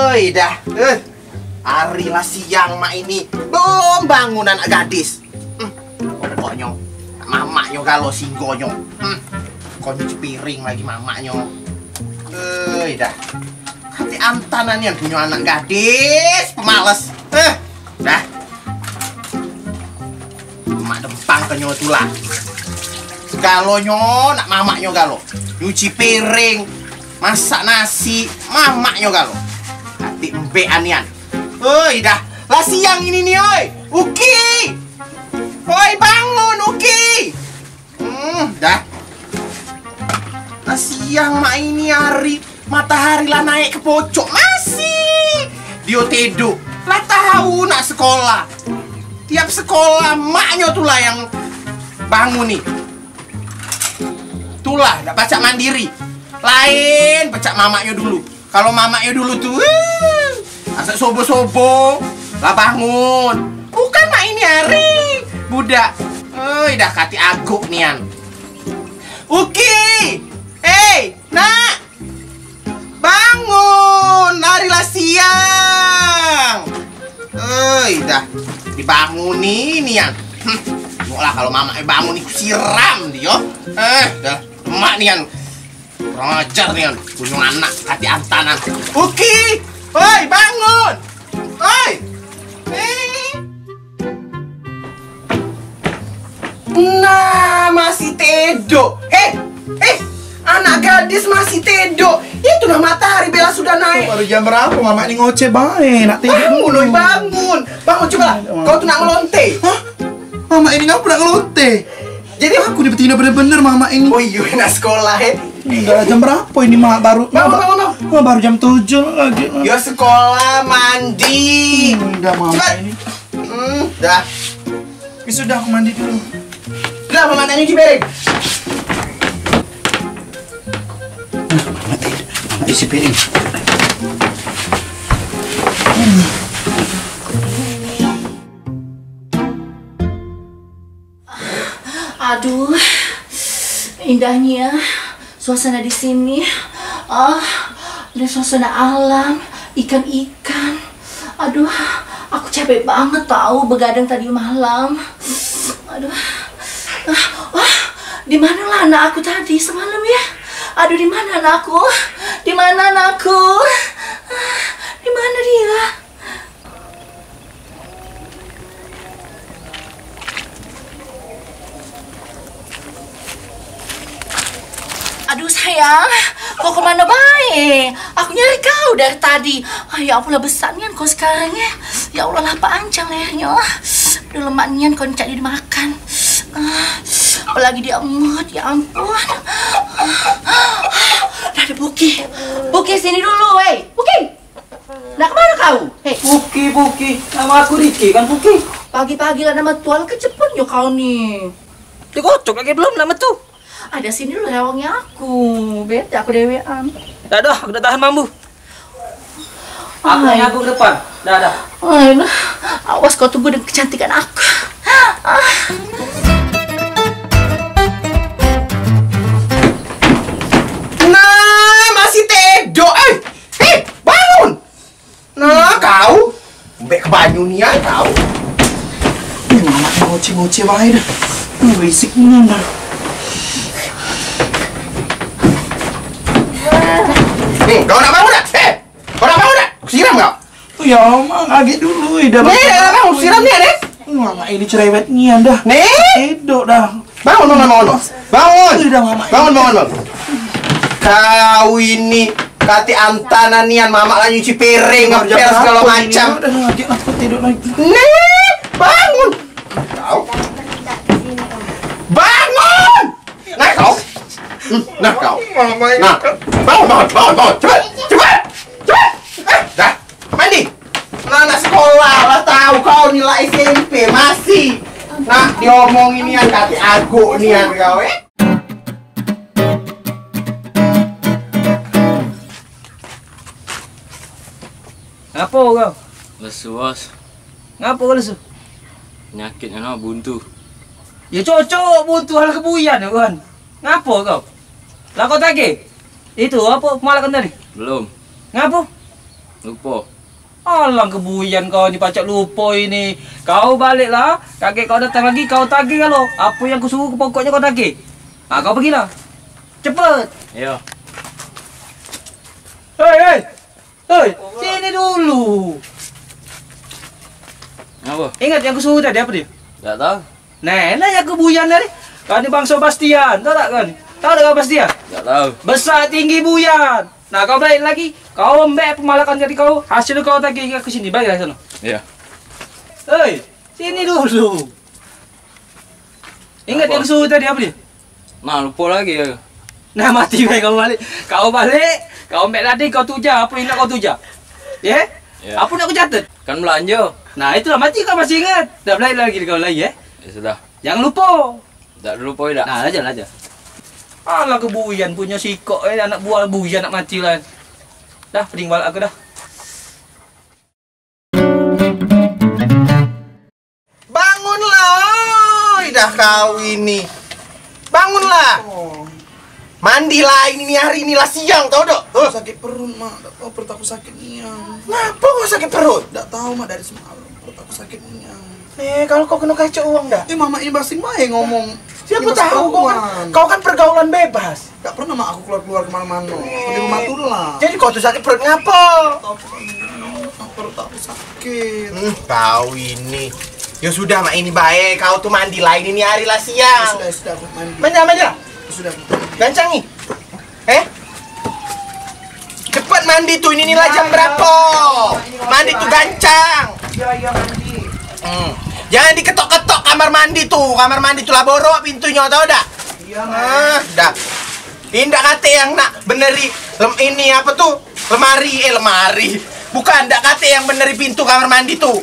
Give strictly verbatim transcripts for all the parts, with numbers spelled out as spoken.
Oi dah, eh. Hari lah siang mak ini belum bangun anak gadis. Hmm. Pokoknyo mamaknyo galo singgonyo. Hmm. Kok nyuci piring lagi mamaknyo. Oi dah. Kate antanan nian punyo anak gadis pemales. Eh. Dah. Mak dempang ke nyo tulah. Segalonyo nak mamaknyo galo. Nyuci piring, masak nasi, mamaknyo galo. Ati embek anian. Oi, dah. Lah siang ini ni, oi. Uki. Oi, bangun, Uki. Hmm, dah. Lah siang mak ini hari. Matahari lah naik ke pocok, masih dio tiduk. Lah tahu nak sekolah. Tiap sekolah, maknyo tulah yang bangun ni. Tulah, dak pacak mandiri. Lain pacak mamaknyo dulu. Kalau mamaknyo dulu tu, eh, asal sobo-sobo lah bangun. Bukan mak ini hari, budak. Oi, dah kati aguk nian. Uki! Hei, nak! Bangun, hari lah siang. Oi, dah dibanguni nian. Hm, tengoklah kalau mamak bangun ni siram dio. Eh, dah lemak nian. Kurang ajar nian, punyo anak kati antanan. Uki, oi, bangun. Oi. Eh. Nah, masih tedok. Eh, eh, anak gadis masih tedok. Itulah matahari bela sudah naik. Baru jam berapa mamak ni ngoceh bae, nak tedok. Bangun, oi, bangun. Bangun, coba. Kau tu nak ngelonte. Hah? Mamak ini ngapa nak ngelonte? Jadi aku ni betina bener-bener mamak ini. Oh iyo, nak sekolah, eh. Enggak, jam berapa ini, Mak? Baru, bangun, bangun, bangun. Wah, baru jam tujuh lagi. Yo sekolah, mandi. Hmm, udah mamak ini. Hmm, dah. Ini sudah, aku mandi dulu. Dah, mamak nak nyuci piring. Nah, mamak isi piring. Aduh, indahnya suasana di sini. Ah, ada suasana alam, ikan-ikan. Aduh, aku capek banget tahu begadang tadi malam. Aduh. Ah, wah, di manalah anak aku tadi semalam ya? Aduh, di mana anakku? Di mana anakku? Ah, di mana dia? Aduh sayang, kau kemana bae? Aku nyari kau dari tadi. Ah, ya Allah, lah besak nian kau sekarang ya. Ya Allah, lah panjang lehernya. Aduh, lemak nian kau cak dia makan. Ah, apalagi dia emut, ya ampun. Ah, dah ada Buki. Buki, sini dulu, weh. Buki. Nak kemana kau? Hei. Puki, Puki. Nama aku Riki kan, Puki? Pagi-pagi lah nama tual kecepet yo kau ni. Dikocok lagi belum nama tu. Ada sini lu rewangnya aku. Beda aku dewean. Dah dah, aku dah tahan mambu. Aku Ay. Yang aku ke depan. Dah dah. Ay, nah. Awas kau tunggu dengan kecantikan aku. Ah. Nah, masih tedok. Eh, eh, bangun. Nah, kau. Mbek ke banyu nian kau. Ini anak ngoceh-ngoceh bae dah. Ini berisik nian dah. Nih, kau nak bangun tak? Eh, kau nak bangun tak? Siram kau. Ya, Mak, agak dulu, dah. Nih, dah, dah, dah, siram nian, eh. Wah, Mak, ini cerewet nian dah. Nih. Tedok dah. Bangun, bangun, bangun, bangun. Bangun. Udah, Mak. Bangun, bangun, bangun. Kau ini kati antanan nian, mamak lah nyuci piring, baru jam ngepel segala berapa ini? Macam. Udah, agak aku tedok lagi. Nih, bangun. Kau. Bangun. Nah, kau. Hmm, nah, kau. Nah, bangun, bangun, bangun, bangun. Cepat, cepat, cepat. Eh, dah. Mandi. Lah, nak sekolah lah, tahu kau ni lah S M P, masih nak diomongin nian, kati agok nian kau, eh. Ngapo kau? Lesu, Bos. Ngapo kau lesu? Penyakit anu buntu. Ya cocok buntu hal kebuyan ya kan. Ngapo kau? Lah kau tagih? Itu apo pemalakan tadi? Belum. Ngapo? Lupo. Alang kebuyan kau ni pacak lupo ini. Kau baliklah, kagek kau datang lagi, kau tagih galo. Apo yang kusuruh pokoknyo kau tagih. Ha, kau pergilah. Cepet. Iyo. Hei, hei. Hei, sini dulu. Ngapo? Ingat yang kusuruh tadi apo dio? Dak tau. Nah, nah yang kebuyan tadi. Kau ni bangso Bastian, tau dak kau ni? Tau dak kau Bastian? Dak tau. Besak tinggi buyan. Nah, kau balik lagi. Kau ambek pemalakan tadi kau, hasil kau tagih ke sini, baliklah sono. Iyo. Hei, sini dulu. Ingat yang suruh tadi apo dio? Nah, lupo lagi yo. Nah, mati bae kau balik. Kau balik, kau ambek tadi kau tujah, apo yang nak kau tujah? Ye? Iyo. Apo nak kau catet? Kan belanjo. Nah, itulah mati kau masih ingat. Dah balik lagi kau lagi, ye? Yo sudah. Jangan lupo. Dak lupo dak. Nah, aja aja. Alah kebuyan punyo sikok, eh, anak buah buyan nak mati lah. Dah, pening balak aku dah. Bangunlah, oi, dah kau ini. Bangunlah. Oh. Mandilah ini hari ini lah siang, tau dak? Huh. Sakit perut, Mak. Dak tau perut aku sakit nian. Ngapo kau sakit perut? Dak tau, Mak, dari semalam. Perut aku sakit nian. Eh, kalau kau kena kacau uang dah. Eh, Mamak ini basing bae ngomong. Siapa tahu kau kan, kau kan pergaulan bebas. Dak pernah, Mak, aku keluar-keluar kemana-mana. Di rumah tu lah. Jadi kau tu sakit perut ngapo? Perut aku sakit. Hmm, kau ini. Ya sudah, Mak, ini bae. Kau tu mandi lah ini, ni hari lah siang. Ya sudah, ya sudah, aku mandi. Mandi, mandi lah. Ya sudah. Gancang ni. Eh? Cepet mandi tu, ini nilai jam berapo? Mandi tu gancang. Iya, iya, mandi. Hmm. Jangan diketok-ketok kamar mandi tu. Kamar mandi tu lah borok pintunyo, tau dak? Iya, ah, dah. Indak kate yang nak beneri lem-, ini apa tu? Lemari, eh, lemari. Bukan, dak kate yang beneri pintu kamar mandi tu.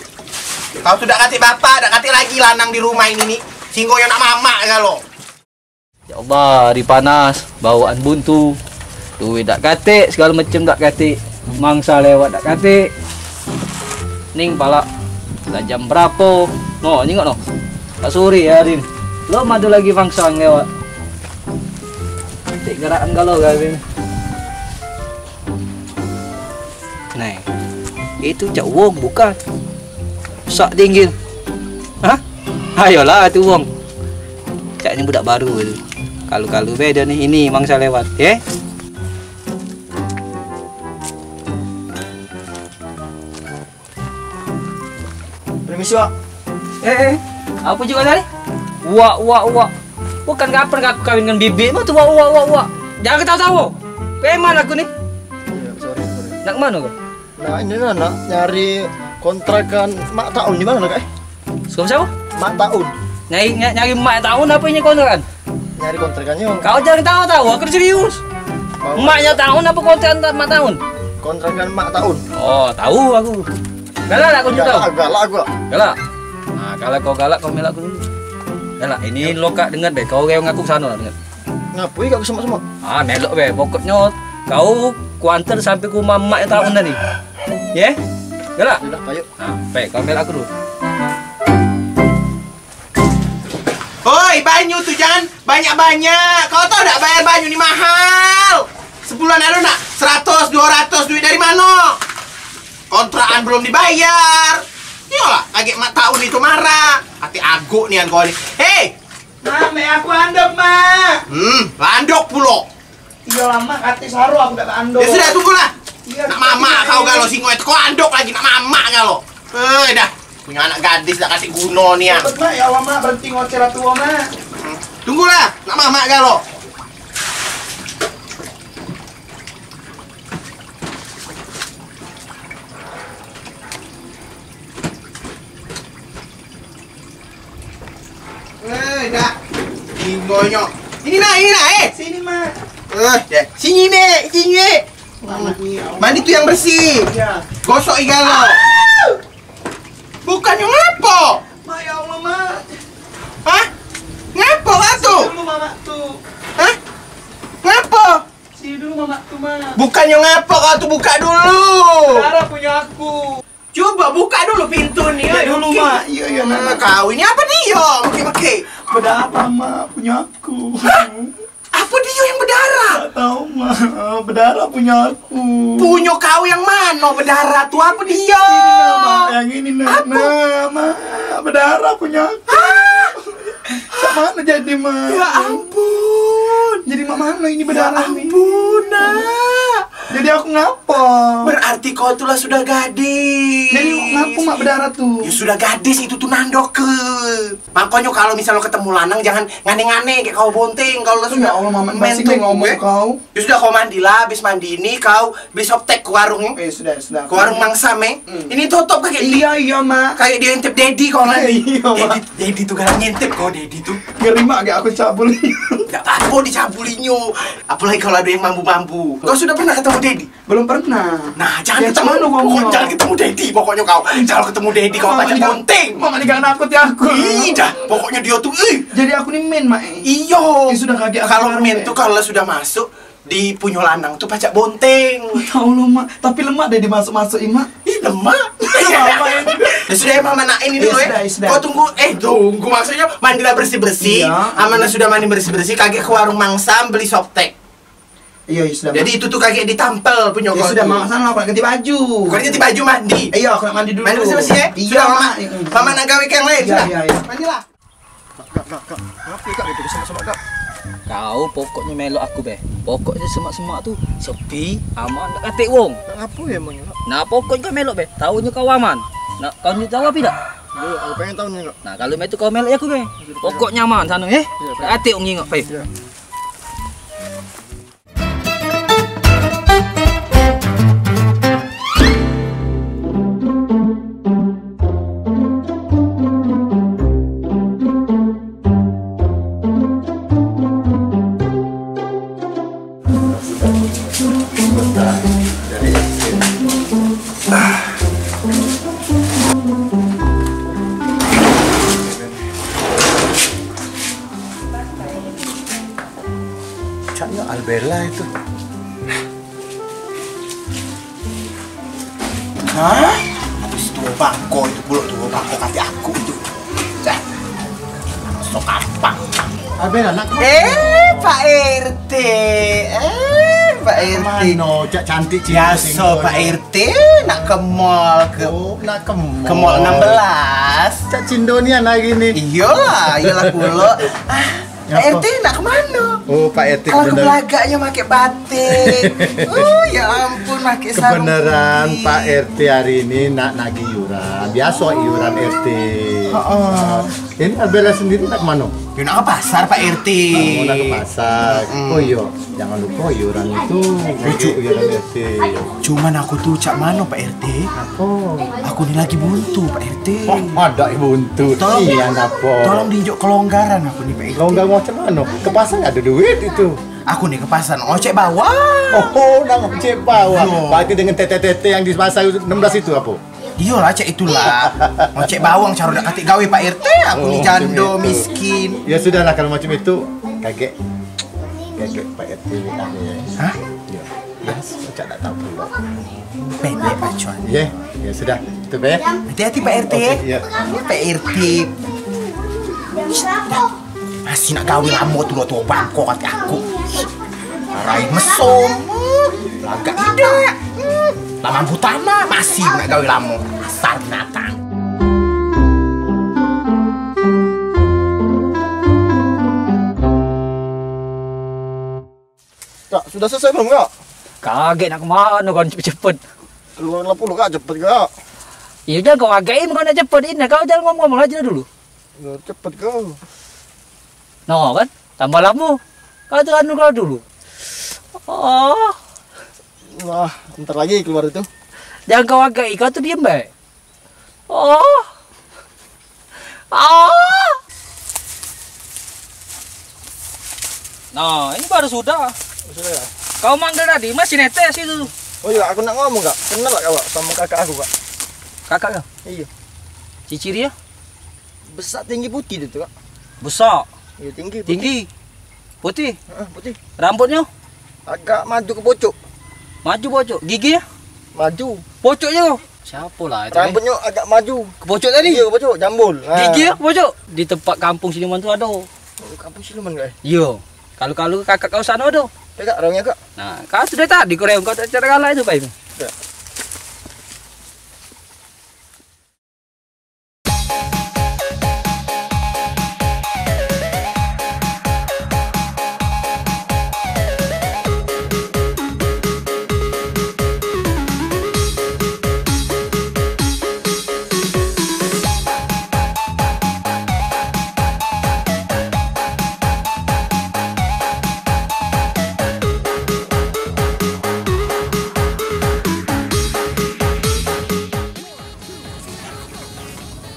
Kau tu dak kate bapak, dak kate lagi lanang di rumah ini ni. Singgo yang nak mamak galo. Ya Allah, hari panas, bawaan buntu. Duit dak katik, segalo macem dak katik. Mangsa lewat dak katik. Ning palak, lah jam berapo? No, nyingok no. Dak sore hari ni. Lom ado lagi mangsa lewat. Katik gerakan galo hari ni. Nah, itu cak wong bukan. Sak tinggil. Hah? Ayolah tu wong. Caknyo budak baru tu. Kalu-kalu be dio ni, ini mangsa lewat, ye. Permisi, Wak. Eh, eh, apo jugo tadi? Wak, wak, wak. Bukan kapan aku kawin dengan bibik, mah tu wak, wak, wak, wak. Jangan ketawa-tawa. Preman aku ni. Iya, sorry, sorry. Nak ke mano kau? Nah, ini nah, nak nyari kontrakan Mak Taun di mano, Kak? Suka siapa? Mak Taun. Nyari, ny-, nyari Mak Taun apa ini kontrakan? Nyari kontrakannyo. Kau jangan tahu-tahu, aku serius. Mau. Maknya Taun apa kontrakan Mak Taun? Kontrakan Mak Taun. Oh, tahu aku. Galak lah kau jugo. Galak, galak aku. Galak. Nah, kalau kau galak, kau melak aku dulu. Galak. Ini lo kak dengar be. Kau rewang aku ke sano lah, dengar. Ngapoi kau kesemak-semak? Ah, melok be. Pokoknyo kau kuantar sampai ke rumah Mak Taun tadi. Ye? Galak? Sudah, ayo. Nah, pe, kau melak aku dulu. Hoi, banyu tu jangan banyak-banyak. Kau tahu dak bayar banyu ni mahal? Sebulan anu nak seratus, dua ratus duit dari mano? Kontrakan belum dibayar. Iyolah, agek Mak Taun itu marah. Ati agok nian kau ni. Hei! Mak, mek aku andok, Mak. Hmm, andok pulo. Iyo lah, Mak, kate saro aku dak andok. Ya sudah, tunggulah. Iyo, nak mamak kau galo singo itu, kau andok lagi nak mamak galo. Eh, dah. Punya anak gadis dak kasih guno ni, ah. Cepet, Mak. Ya Allah, Mak, berhenti ngoceh lah tua, Mak. Tunggulah, nak mamak galo. Eh, dah. Tinggalnyo. Ini nah, ini nah, eh. Sini, Mak. Eh, dah. Sini, Nek, sini, Nek. Mandi tu yang bersih. Iya. Gosok igal lo. Bukannyo ngapo? Mak, ya Allah, Mak. Hah? Ngapo kau tu? Dulu, Mamak tu. Hah? Ngapo? Sini dulu, Mamak tu, Mak. Bukannyo ngapo kau tu, buka dulu. Sekarang punya aku. Cubo buka dulu pintu ni, oi, dulu, Mak. Iyo, iyo, Mak. Kau ini apo dio? Mekik-mekik. Beda apo, Mak? Punyo aku. Ah, Apa dia yang berdarah? Tak tahu, Mak. Berdarah punya aku. Punya kau yang mana berdarah tu? Apa dia? Ini, nah, Mak. Yang ini, nah. Apa? Nah, Mak. Berdarah punya aku. Ah! Cak mana jadi, Mak? Ya ampun. Jadi mak mana ini? Ya berdarah ni? Ampun, Nak. Jadi aku ngapa? Berarti kau tu lah sudah gadis. Jadi ngapa, Mak, berdarah tu? Ya sudah gadis itu tu nando ke. Makanya kalau misalnya ketemu lanang jangan ngane-ngane kayak kau bonteng kalau lah. Oh, ya sudah Allah, Maman, men masih tuh ngomong gue. Kau. Ya sudah kau mandilah, habis mandi ini kau beli softtek ke warung ni. Eh, sudah, sudah. Ke warung Mang Sam, eh. Hmm. Ini tutup kagek. Iya, iya, Mak. Kagek diintip Dedi kau kan. Iya, Mak. Dedi, Dedi tu kan ngintip kau, Dedi tu. Ngeri, Mak, gak aku cabul. Gak apa dicabulinyo. Apalagi kalau ada yang mambu-mambu. Kau sudah pernah ketemu Dedi? Belum pernah. Nah, jangan ketemu. Pokoknya jangan ketemu Dedi, pokoknya kau. Jangan ketemu Dedi, kau pacak bonteng. Mak, ni gak nakut ya aku. Ih, dah. Pokoknya dia tu, ih. Jadi aku ni men, Mak, eh. Iyo. Ya sudah, kagek aku. Kalau men tu kalau sudah masuk, di punyo lanang tu pacak bonteng. Oh, ya Allah, Mak. Tapi lemak deh dimasuk-masuk, Mak. Ih, lemak. Apa ini? Ya sudah, Mama nak ini dulu, ya. Ya sudah, ya sudah. Kau tunggu, eh, tunggu, maksudnya mandilah bersih-bersih. Iya. Amanah sudah mandi bersih-bersih, kagek ke warung Mang Sam beli softtek. Iya, ya sudah, Mak. Jadi itu tuh kagek ditampel punyo kau. Ya sudah, Mak, sana aku nak ganti baju. Kau ganti baju mandi. Iya, aku nak mandi dulu. Mandi bersih-bersih, ya? Iya, sudah, Mama. Mak. Mama nak gawe ke yang lain, iya, sudah. Iya, iya. Mandilah. Kak, kak, kak, kak. Ngapo, Kak, itu semak-semak, Kak? Kau pokoknyo melok aku be. Pokoknyo semak-semak tu sepi, aman, dak katek wong. Nak ngapo ya, Mang, Kak? Nah, pokoknyo kau melok be. Taunyo kau aman. Nak, kau ni tau apo dak? Yo, aku pengen tau ni, Kak. Nah, kalau mek tu kau melok ya aku be. Pokoknyo aman sano, eh. Iya, dak katek wong nyingok be. Iya. Caknyo Albella itu. Hah? Habis tuo bangko itu pulo, tuo bangko kate aku itu. Cah. Sok apa? Albella, nak. Eh, Pak R T. Eh, Pak R T. Mano, cak cantik, cantik. Biaso, Pak R T nak ke mall ke. Oh, nak ke mall. Ke mall enam belas. Cak Cindo nian hari ni. Iyolah, iyolah pulo. Ah, Pak R T nak ke mano? Oh, Pak R T. Alah, kebeneran. Kebelagaknyo make batik. Oh, ya ampun, make sarung putih. Kebeneran, Pak R T hari ini nak nagih iuran. Biaso iuran R T. Heeh. Ini Albella sendiri nak ke mano? Ya, nak ke pasar, Pak R T. Oh, nak ke pasar. Mm-mm. Oh, iyo. Jangan lupo iuran itu, iuran R T. Cuman aku tu cak mano, Pak R T? Apo? Aku ni lagi buntu, Pak R T. Oh, ado buntu. Tolong, iya, ngapo? Tolong diinjok kelonggaran aku ni, Pak R T. Longgar macam mano? Ke pasar ado duit itu. Aku ni ke pasar ojek bawang. Oh, nak ojek bawang. Yo. Berarti dengan tete-tete yang di pasar enam belas itu apo? Iyolah, cak itulah. Ngocek bawang caro dak katik gawe, Pak R T. Aku ni jando, miskin. Oh, macam itu. Ya sudahlah, kalau macam itu, kagek, kagek Pak R T ni dah, ya. Hah? Ya, ya, cak dak tahu pulo. Pendek pacuan. Ya, ya sudah. Itu, Pak. Hati-hati, Pak R T. Oke, ya. Pak R T. Masih nak gawe lamo tu, tuo bangko kate aku. Rai mesum. Lagak idak. Laman butana masih nak gawe lamo. Dasar binatang. Kak, sudah selesai belum, Kak? Kagek nak ke mano kan cepet-cepet. Keluar lah pulo, Kak, cepet, Kak. Iyo, jangan kau agak, kau nak cepet ini. Kau jangan ngomong-ngomong aja dulu. Yo, cepet kau. No, kan? Tambah lamo. Kau tu anu kau dulu. Oh. Wah, ntar lagi keluar itu. Jangan kau agak, kau tu diem bae. Oh. Oh. Nah, ini baru sudah. Sudah ya? Kau manggil tadi, masih netes itu. Oh iya, aku nak ngomong, Kak. Kenal gak, Kak, sama kakak aku, Kak? Kakak kau? Iya. Ciciri ya? Besak, tinggi, putih dia tu, Kak. Besak. Iya, tinggi, putih. Tinggi. Putih. Heeh, putih. Rambutnya? Agak maju ke pucuk. Maju pucuk. Gigi ya? Maju. Pucuknya? Siapa lah itu, eh? Rambutnya agak maju. Ke pucuk tadi? Iya, ke pucuk, jambul. Ha. Gigi ya, ke pucuk? Di tempat kampung Siluman tu ada. Oh, kampung Siluman, Kak, eh? Iya. Kalu-kalu kakak kau sano tu. Kak, rongnya, Kak. Nah, kau sudah tadi ku reong kau tak cara galak itu, Pai. Ya.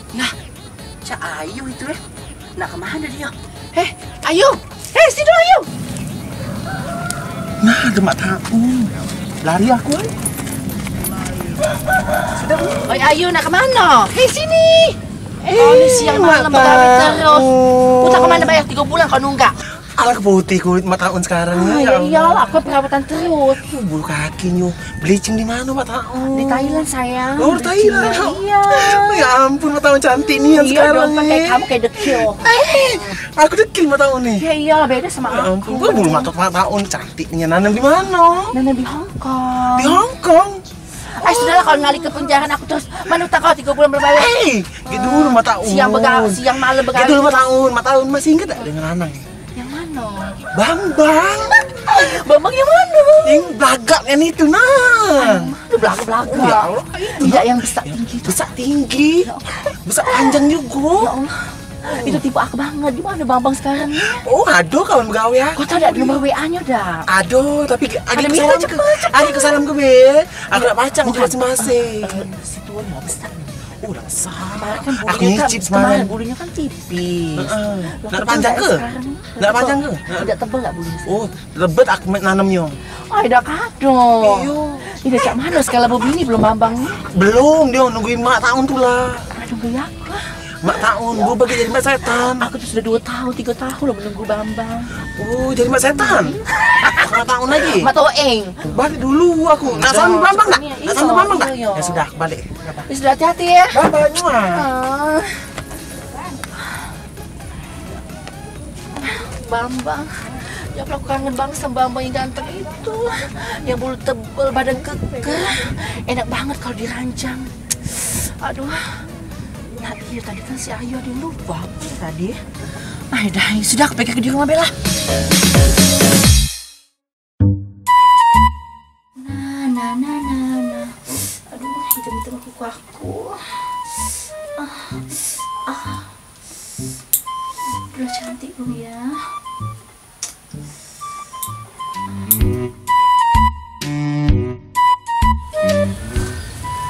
Nah, Cak Ayu itu, eh. Nak kemana dia? Eh, Ayu! Eh, sini, Ayu! Nah, ada Mak Taun. Lari aku, eh. Oi, Ayu, nak kemana? Eh, sini! Eh, kau ni siang malam begawe terus. Utang kemana bayar tiga bulan kau nunggak? Alah, putih kulit Mak Taun sekarang ni, ya Allah. Iyalah, aku perawatan terus. Bulu kakinyo bleaching di mano, Mak Taun? Di Thailand, sayang. Oh, di Thailand. Iya. Ya ampun, Mak Taun cantik nian sekarang ni. Iya dong, kayak kamu kayak dekil. Eh, aku dekil, Mak Taun ni. Ya iyalah, beda sama aku. Ya ampun, kau bulu matot Mak Taun cantik nian. Nanam di mano? Nanam di Hong Kong. Di Hong Kong? Eh, sudahlah, kau ngalih ke penjara aku terus. Mano utang kau tiga bulan belum bayar? Eh, gitu dulu, Mak Taun. Siang begawe, siang malam begawe. Gitu dulu, Mak Taun. Mak Taun masih inget tak dengan lanang? Yang mano? Bambang. Bambang yang mano? Yang belagak yang itu, nah. Aduh, belagak-belagak. Ya Allah, itu. Tidak, yang besak tinggi tu. Besak tinggi. Ya Allah. Besak panjang juga. Ya Allah. Itu tipe aku banget. Di mano Bambang sekarang ni? Oh, ado kawan begawe aku. Kau tahu dak nomor W A-nyo dak? Ado, tapi agi ke salam ke. Agi ke salam ke, Be. Aku dak pacak masing-masing. Situ ado besak. Oh, dak besar. Aku nyicip semalam. Bulunyo kan tipis. Heeh. Nak panjang ke? Nak panjang ke? Tidak tebal dak bulunyo? Oh, lebet aku mek nanemnyo. Ai, dak kado. Iyo. Ih, dah cak mano sekali bebini belum Bambang ni? Belum, dia nungguin Mak Taun tu lah. Aduh, ya lah. Mak Taun, gua bagi jadi Mak Setan. Aku tu sudah dua tahun, tiga tahun lah menunggu Bambang. Oh, jadi Mak Setan? Mak Taun lagi? Mak Toeng. Balik dulu aku. Nak salam Bambang tak? Nak salam Bambang tak? Iya, iya. Ya sudah, aku balik. Ya sudah, hati-hati ya. Bye-bye, Mak. Ah. Bambang. Ya Allah, aku kangen banget sama Bambang yang ganteng itu. Yang bulu tebal, badan keker. Enak banget kalau diranjang. Aduh. Nah, iya tadi kan si Ayu ada yang lupa tadi. Ah, dah, sudah aku pergi ke di rumah Bella. Nah, nah, nah, nah, nah. Aduh, hitam-hitam kuku aku. Ah, ah. Udah cantik belum ya?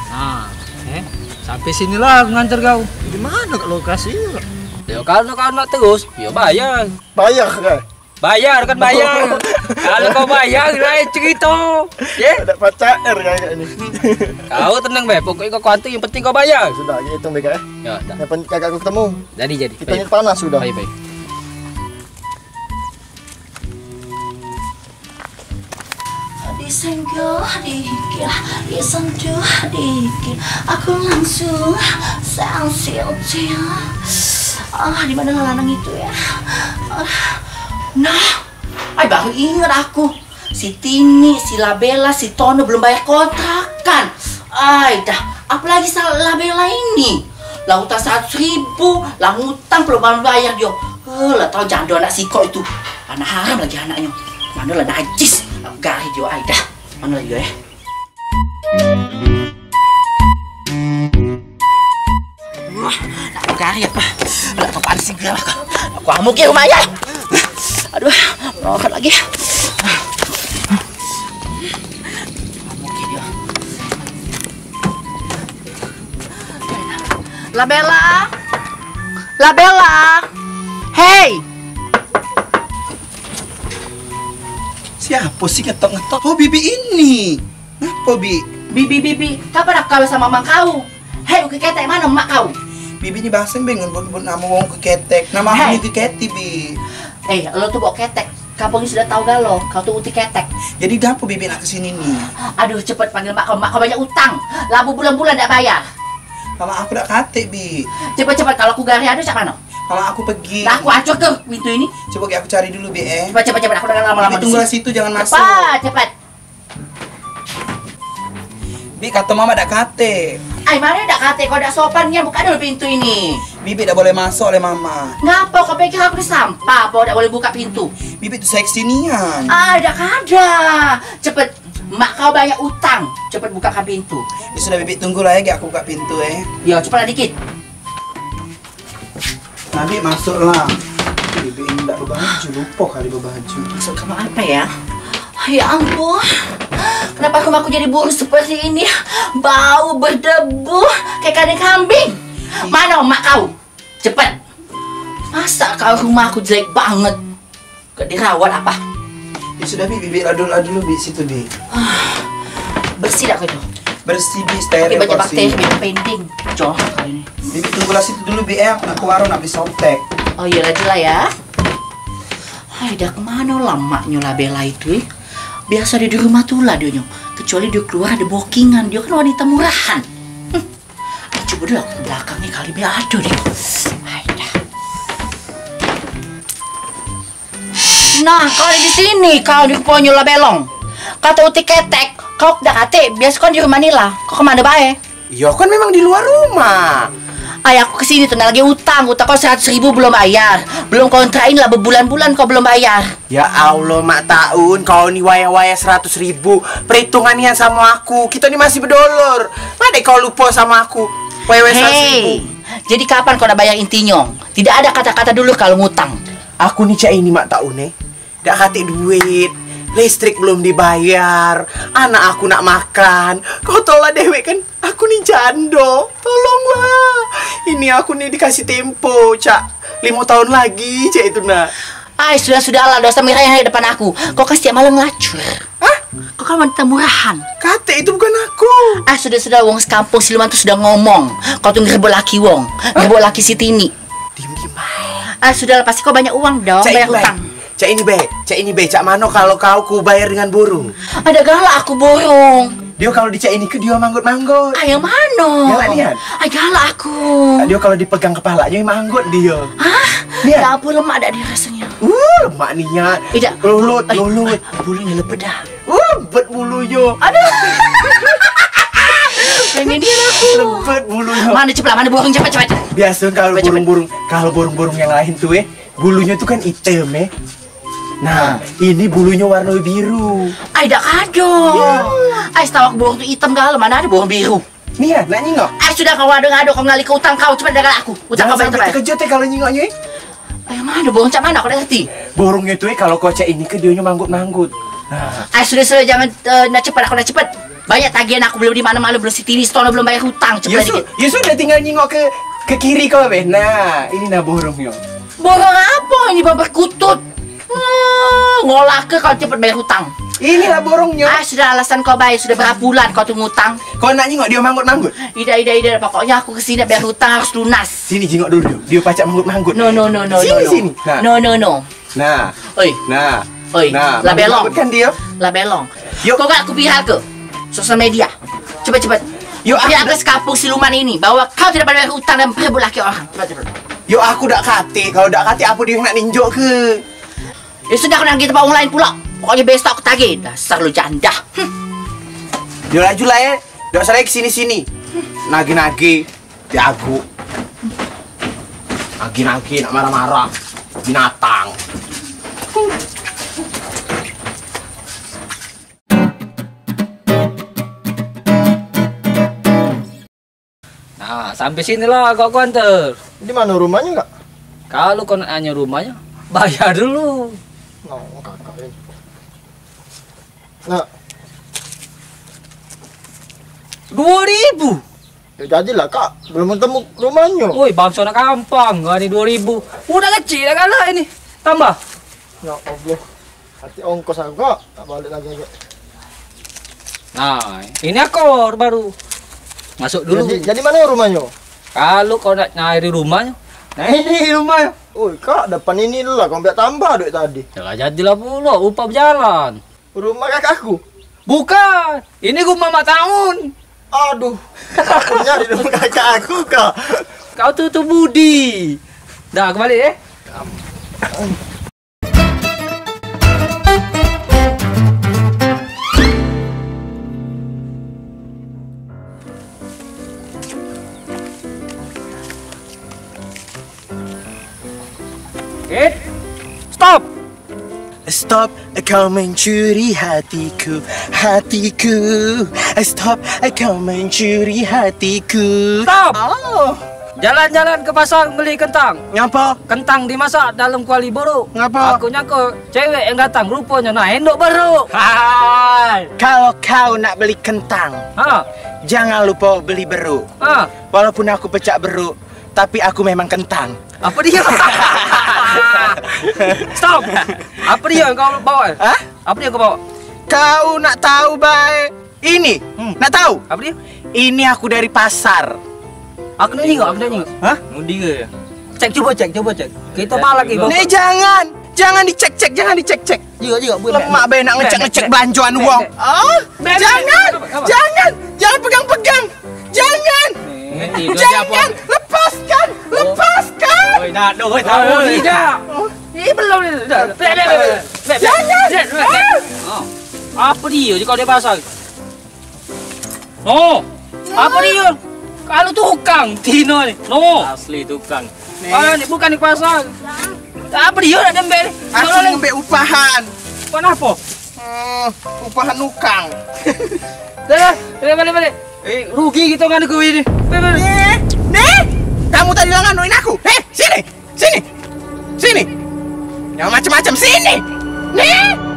Nah, eh, sampai sini lah aku nganter kau. Di mana kat lokasi? Ya, kalau kau nak terus, ya bayar. Bayar kan? Bayar kan bayar. Kalau kau bayar, lain cerita. Ya? Ada pacar kayak ni. Kau tenang be, pokoknya kau kuanti, yang penting kau bayar. Sudah, kita hitung baik ya. Ya, dah. Yang penting kakak aku ketemu. Jadi, jadi. Kita ni panas sudah. Baik, baik. Disenggol, dikil, disentuh, dikil. Aku langsung sensitif. Ah, di mana lanang itu ya? Ah, nah, ai baru ingat aku. Si Tini, si Labela, si Tono belum bayar kontrakan. Ai dah, apalagi si Labela ini. Lah utang seratus ribu, lah ngutang belum bayar dia. Eh, lah tau jando anak sikok itu. Anak haram lagi anaknya. Mana lah najis. Aku garis dia, ai dah. Mana lagi ya? Wah, nak aku garis apa? Nak aku pancing ke apa? Aku amuki rumah ya. Aduh, merokok lagi. Amuki dia. Labela. Labela. Hei. Siapa sih ngetok-ngetok? Oh, bibi ini. Ngapo, Bi? Bibi, bibi, kapan aku kawin sama mang kau? Hei, uki ketek, mano mak kau? Bibi ni baseng be ngen buat-buat nama wong uki ketek. Nama aku ni uki ketek, Bi. Eh, lo tu bawa ketek. Kampung ni sudah tahu galo, kau tu uti ketek. Jadi gapo bibi nak ke sini ni? Aduh, cepet panggil mak kau, mak kau banyak utang. Labu bulan-bulan dak bayar. Mak aku dak katek, Bi. Cepet-cepet, kalau aku gari ado cak mano? Kalau aku pergi. Lah, aku acok ke pintu ini. Coba aku cari dulu, Bik, eh. Cepat, cepat, cepat. Aku dah lama-lama Bik, tunggulah situ, jangan masuk. Cepat, cepat. Bik, kata mama dak kate. Ai, mana dak kate? Kau dak sopan nian, buka dulu pintu ini. Bibik dak boleh masuk oleh mama. Ngapa kau pikir aku ni sampah apa dak boleh buka pintu? Bibik tu seksi nian. Ah, dak ada. Cepet, mak kau banyak utang. Cepet bukakan pintu. Ya sudah, Bibik tunggulah ya, aku buka pintu eh. Ya, cepatlah dikit. Nabi masuklah. Ibu ini ndak bebaju, lupa kali bebaju. Maksud kamu apa ya? Ya ampun, kenapa rumahku jadi buruk seperti ini? Bau berdebu kayak kandang kambing. Mana emak kau? Cepet. Masa kau rumahku jelek banget? Gak dirawat apa? Ya sudah, Bi, Bibi ladul dulu, Bi, situ, Bi. Ah, bersih dah kau tu. Bersih, Bi, steril. Tapi banyak bakteri, Bi, pending. Cocok kali ni. Bibi tunggulah situ dulu, Bi, eh. Nak ke warung, nak beli sotek. Oh, iya, laju lah ya. Hai, dah kemana lah maknya lah Bella itu, eh? Biasa dia di rumah tu lah dia nyo. Kecuali dia keluar ada bookingan, dia kan wanita murahan. Hm. Coba dulu aku belakang ni kali biar ada deh. Hai dah. Nah, kau di sini, kau di ponyo lah belong. Kata utik ketek, kau dak katik, biasa kau di rumah ni lah. Kau kemana bae? Iyo kan memang di luar rumah. Ay, aku kesini tu nak lagi utang, utang kau seratus ribu belum bayar. Belum kontrak ini lah bebulan-bulan kau belum bayar. Ya Allah, Mak Taun, kau ni wayah-wayah seratus ribu. Perhitungan nian samo aku. Kita ni masih bedolor. Made kau lupa samo aku. Wayah-wayah seratus ribu. Hei, jadi kapan kau nak bayar intinyo? Tidak ada kata-kata dulu kalau ngutang. Aku ni cak ini, Mak Taun, eh. Dak katik duit. Listrik belum dibayar. Anak aku nak makan. Kau tau lah dewek kan. Aku ni jando, tolonglah. Ini aku ni dikasih tempo, cak limo tahun lagi, cak itu nak. Ai, sudah-sudahlah, dak usah merayang di depan aku. Kau kan setiap malam ngelacur. Hah? Kau kan wanita murahan. Katek itu bukan aku. Ah, sudah-sudah, wong sekampung siluman tu sudah ngomong. Kau tu ngerebut laki wong, ngerebut laki si Tini. Diem-diem bae. Ah, sudahlah, pasti kau banyak uang dong, banyak utang. Cak ini be, cak ini be, cak mano kalau kau ku bayar dengan burung? Ada galak aku burung. Dio kalau dicak ini ke dio manggut-manggut. Ah, yang mano? Galak nian. Ah, galak aku. Dio kalau dipegang kepalanya manggut dio. Hah? Nian. Ya ampun, lemak dak dia rasanya. Uh, lemak nian. Idak. Lulut, lulut. Bulunya lebet dah. Uh, lebet bulunya. Aduh. Pengen dia aku. Lebet bulunya. Mana cepat, mana burung, cepat, cepat. Biasa kalau burung-burung, kalau burung-burung yang lain tuh, eh, bulunya tuh kan hitam, eh. Nah, ini bulunya warna biru. Ai, dak kado. Ai, setahu aku burung tu hitam galo, mana ada burung biru. Nih ya, nak nyingok. Ai, sudah kau ngado-ngado, kau ngalih ke utang kau, cepat dah aku. Utang kau bayar. Jangan sampai terkejut ya kalau nyingoknya. Ai, mana burung cak mana, aku dak ngerti. Burungnya tuh, eh, kalau kau cak ini ke dionyo manggut-manggut. Nah. Ai, sudah, sudah, jangan, eh, nak cepat, aku nak cepat. Banyak tagihan aku belum di mana-mana, belum Siti Listono, belum bayar hutang, cepat dikit. Ya sudah, tinggal nyingok ke ke kiri kau be. Nah, ini nah burungnya. Burung apa ini, babar kutut? Ah, ngolah ke kau cepet bayar hutang. Inilah burungnya. Ah, sudah alasan kau bae, sudah berapa bulan kau tu ngutang? Kau nak nyingok dia manggut-manggut? Ida, ida, ida, pokoknya aku kesini bayar hutang harus lunas. Sini jingok dulu dia. Dia pacak manggut-manggut. No, no, no, no, sini, no, no. Sini. Nah. No, no, no. Nah. Oi. Nah. Oi. Nah, lah belong. Kan dia. Lah belong. Yuk. Kau gak aku viral ke sosial media. Cepet, cepet. Yuk, viral ke sekampung siluman ini bahwa kau tidak bayar utang dan berebut laki orang. Cepet, cepet. Yuk, aku dak kate. Kalau dak kate, apa dia nak ninjok ke? Ya sudah, aku nak pergi tempat orang lain pula. Pokoknya besok aku tagih. Dasar lu janda. Hm. Yuk, laju lah, eh. Dak usah lagi sini-sini. Nagih-nagih. Jago. Nagih-nagih nak marah-marah. Binatang. Nah, sampai sinilah kau, aku anter. Di mana rumahnya, Kak? Kalau kau nak nanya rumahnya, bayar dulu. No, Kakak ini. Nah. Dua ribu. Ya jadilah, Kak, belum ketemu rumahnya. Woi, bangsa nak gampang, gani dua ribu. Udah kecil dah kalah ini. Tambah. Ya Allah. Nanti ongkos aku, Kak, tak balik lagi, Kak. Nah, ini akor baru. Masuk dulu. Jadi, jadi mana rumahnya? Kalau kau nak nyari rumahnya, nah ini rumahnya. Oi, Kak, depan ini lah, kau ambil tambah duit tadi. Yalah, jadilah pula, upah berjalan. Rumah kakakku? Bukan, ini rumah Mak Taun. Aduh, aku nyari rumah kakak aku, Kak. Kau tu, tu budi. Dah, aku balik, eh. Eh, stop! Stop, kau mencuri hatiku, hatiku. Stop, kau mencuri hatiku. Stop! Oh. Jalan-jalan ke pasar beli kentang. Ngapa? Kentang dimasak dalam kuali buruk. Ngapa? Aku nyangka cewek yang datang, rupanya nak endok beruk. Hai. Kalau kau nak beli kentang, ha, jangan lupa beli beruk. Ha. Walaupun aku pecak beruk, tapi aku memang kentang. Apa dia? Stop. Apa dia kau bawa? Hah? Apa dia kau bawa? Kau nak tahu baik? Ini, hmm, nak tahu? Apa dia? Ini aku dari pasar. Aku nak tengok, aku nak tengok. Hah? Mudi ke? Cek, cuba cek, cuba cek. Kita balik lagi, Bang. Ni jangan, jangan dicek-cek, jangan dicek-cek. Juga, juga, boleh. Lemak bae nak ngecek-ngecek belanjaan wong. Ah, jangan, jangan, jangan pegang-pegang. Jangan. Jangan, lepaskan, lepaskan. Oi, dah, dah, oi, tahu ni dah. Ih, belum ni. Dah. Jangan. Ah. Apa dia je kau dia pasal? No. Apa dia? Kalau tukang Tino ni. No. Asli tukang. Ah, ni bukan di pasar. Apa dia nak dembel ni? Aku ngembek upahan. Upahan apa? Hmm, upahan nukang. Dah, dah, balik, balik, balik. Eh, rugi kita dengan aku ini. Balik, balik. Nih, nih. Kamu tadi lah nganuin aku. Eh, sini. Sini. Sini. Yang macam-macam sini. Nih.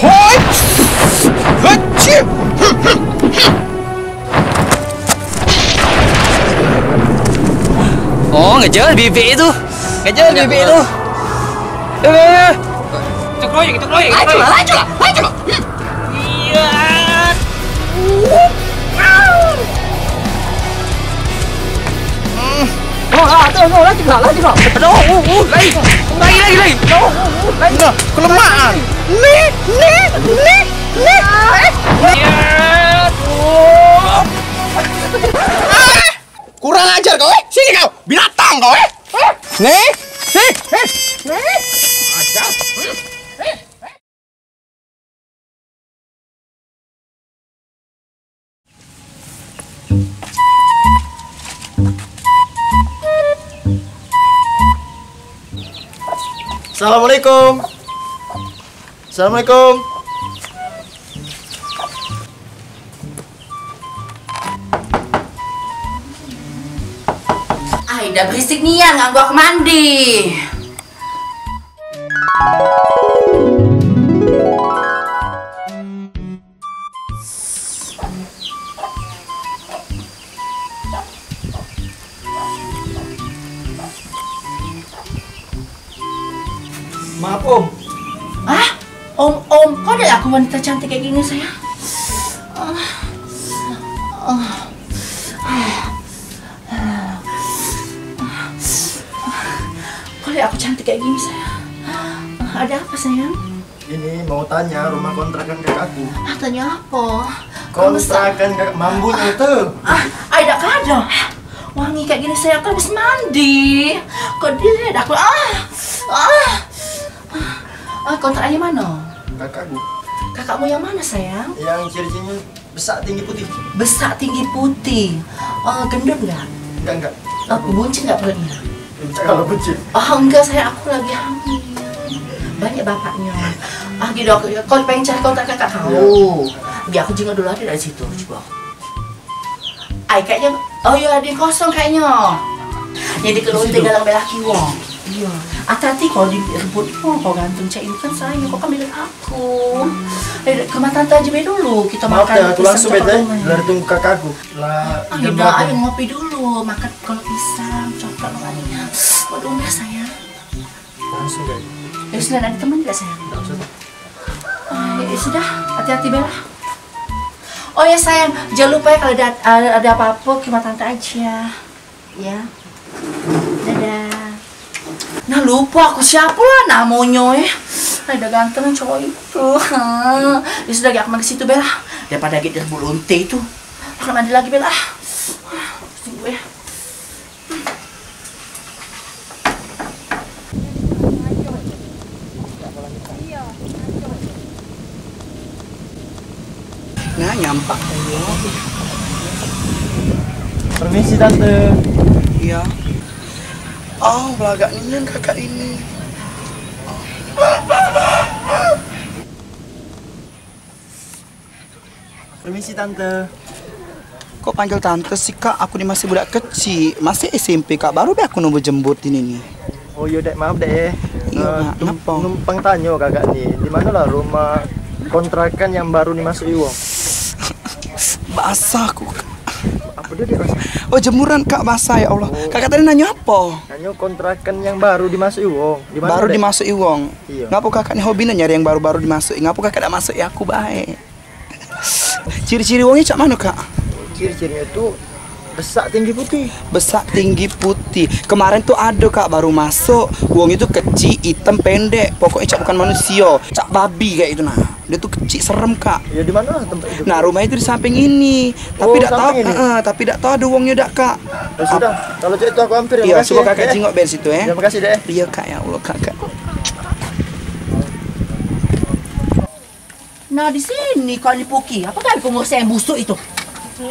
Hoi! Hachi! Oh, ngejar bibik tu. Ngejar bibik tu. Eh, eh, eh. Kita keroyok, kita keroyok, kita keroyok. Laju lah, laju lah, laju lah. Iya. Oh, ah, tu, tu, laju lah, laju lah. Aduh, uh, uh, lagi. Lagi, lagi, lagi. Aduh, uh, uh, lagi. Nah, kelemahan. Ni, ni, ni, ni. Eh, ni. Iya. Ah! Kurang ajar kau, eh. Sini kau. Binatang kau, eh. Eh. Ni. Ni. Eh. Ni. Ajar. Assalamualaikum. Assalamualaikum. Ai, dah berisik nian, nganggu aku mandi. Maaf, Om. Ah, Om, Om, kau ada aku wanita cantik kayak gini, sayang? Ah, ah, ah. Kau lihat aku cantik kayak gini, sayang. Ada apa, sayang? Ini mau tanya rumah kontrakan kakakku. Ah, tanya apa? Kontrakan kakak Mambun itu. Ah, ai dak ada. Wangi kayak gini, sayang, kan habis mandi. Kok dilihat aku? Ah, ah. Ah, kontrakannya mana? Kakakku. Kakakmu yang mana, sayang? Yang ciri-cirinya besak tinggi putih. Besak tinggi putih. Eh, gendut nggak? Enggak, enggak. Eh, buncit nggak perutnya? Enggak, kalau buncit. Oh, enggak, sayang, aku lagi hamil. Banyak bapaknya. Ah, gitu, aku, kau pengen cari kontak kakak kau? Iya. Biar aku jenguk dulu, ada dari situ, coba. Ai, kayaknya, oh iya, ada yang kosong kayaknya. Jadi kalau di situ. Galang belaki wong. Iya. Hati-hati kau direbut wong, kau gantung cak itu kan sayang, kau kan milik aku. Eh, ke rumah tante aja be dulu, kita makan pisang coklat. Maaf ya, aku langsung be, dari tunggu kakakku. Lah, ah, jam udah, berapa? Ayo ngopi dulu, makan kalau pisang, coklat makannya. Waduh, udah, sayang. Langsung, guys. Ya sudah, ada teman tidak, sayang? Ah, ya sudah, hati-hati, Bella. Oh ya, sayang, jangan lupa ya, kalau ada, ada, ada apa-apa, ke rumah tante aja. Ya. Dadah. Nah, lupa aku siapa lah namonyo, eh. Ada ganteng cowok itu. Ya sudah, aku main ke situ, Bella. Daripada lagi dia bulu unte itu. Aku mandi lagi, Bella. Pusing gue. Nah, nyampak. Permisi, Tante. Iya. Oh, belagak nian kakak ini. Permisi, Tante. Kok panggil tante sih, Kak? Aku ni masih budak kecik, masih S M P, Kak. Baru be aku numbur jembut ini nih. Oh iya, Dek, maaf, Dek, ya. Iya, Eh, Kak. Tum-, Kenapa? Numpang tanyo kakak ni, di mano lah rumah kontrakan yang baru ni masuk iwong? Basah aku, Kak. Apa dia, Dek, basah? Oh, jemuran, Kak, basah, ya Allah. Oh. Kakak tadi nanyo apa? Nanyo kontrakan yang baru dimasuk iwong. Di mano, Baru Dek? Dimasuk iwong. Iya. Ngapo kakak ni hobine nyari yang baru-baru dimasuk? Ngapo kakak dak masuk ya aku bae? Ciri-ciri wongnyo cak mano, Kak? Ciri-cirinyo tu besak, tinggi, putih. Besak, tinggi, putih. Kemarin tu ado, Kak, baru masuk. Wongnyo tu kecik, item, pendek. Pokoknyo cak bukan manusio. Cak babi kayak itu, nah. Dia tu kecik, serem, Kak. Ya, di mano tempat itu? Nah, rumahnyo tu di samping ini. Tapi Oh, dak tahu, samping ini? Heeh, tapi dak tahu ado wongnyo dak, Kak. Ya sudah, kalau cak itu aku hampir, ya. Iya, makasih, coba ya. Kakak Eh, jingok be situ, ya. Ya, makasih, Dek. Iya, Kak, ya Allah, Kakak. Nah, di sini kau ni, Puki. Apa kau kau ngurus yang busuk itu?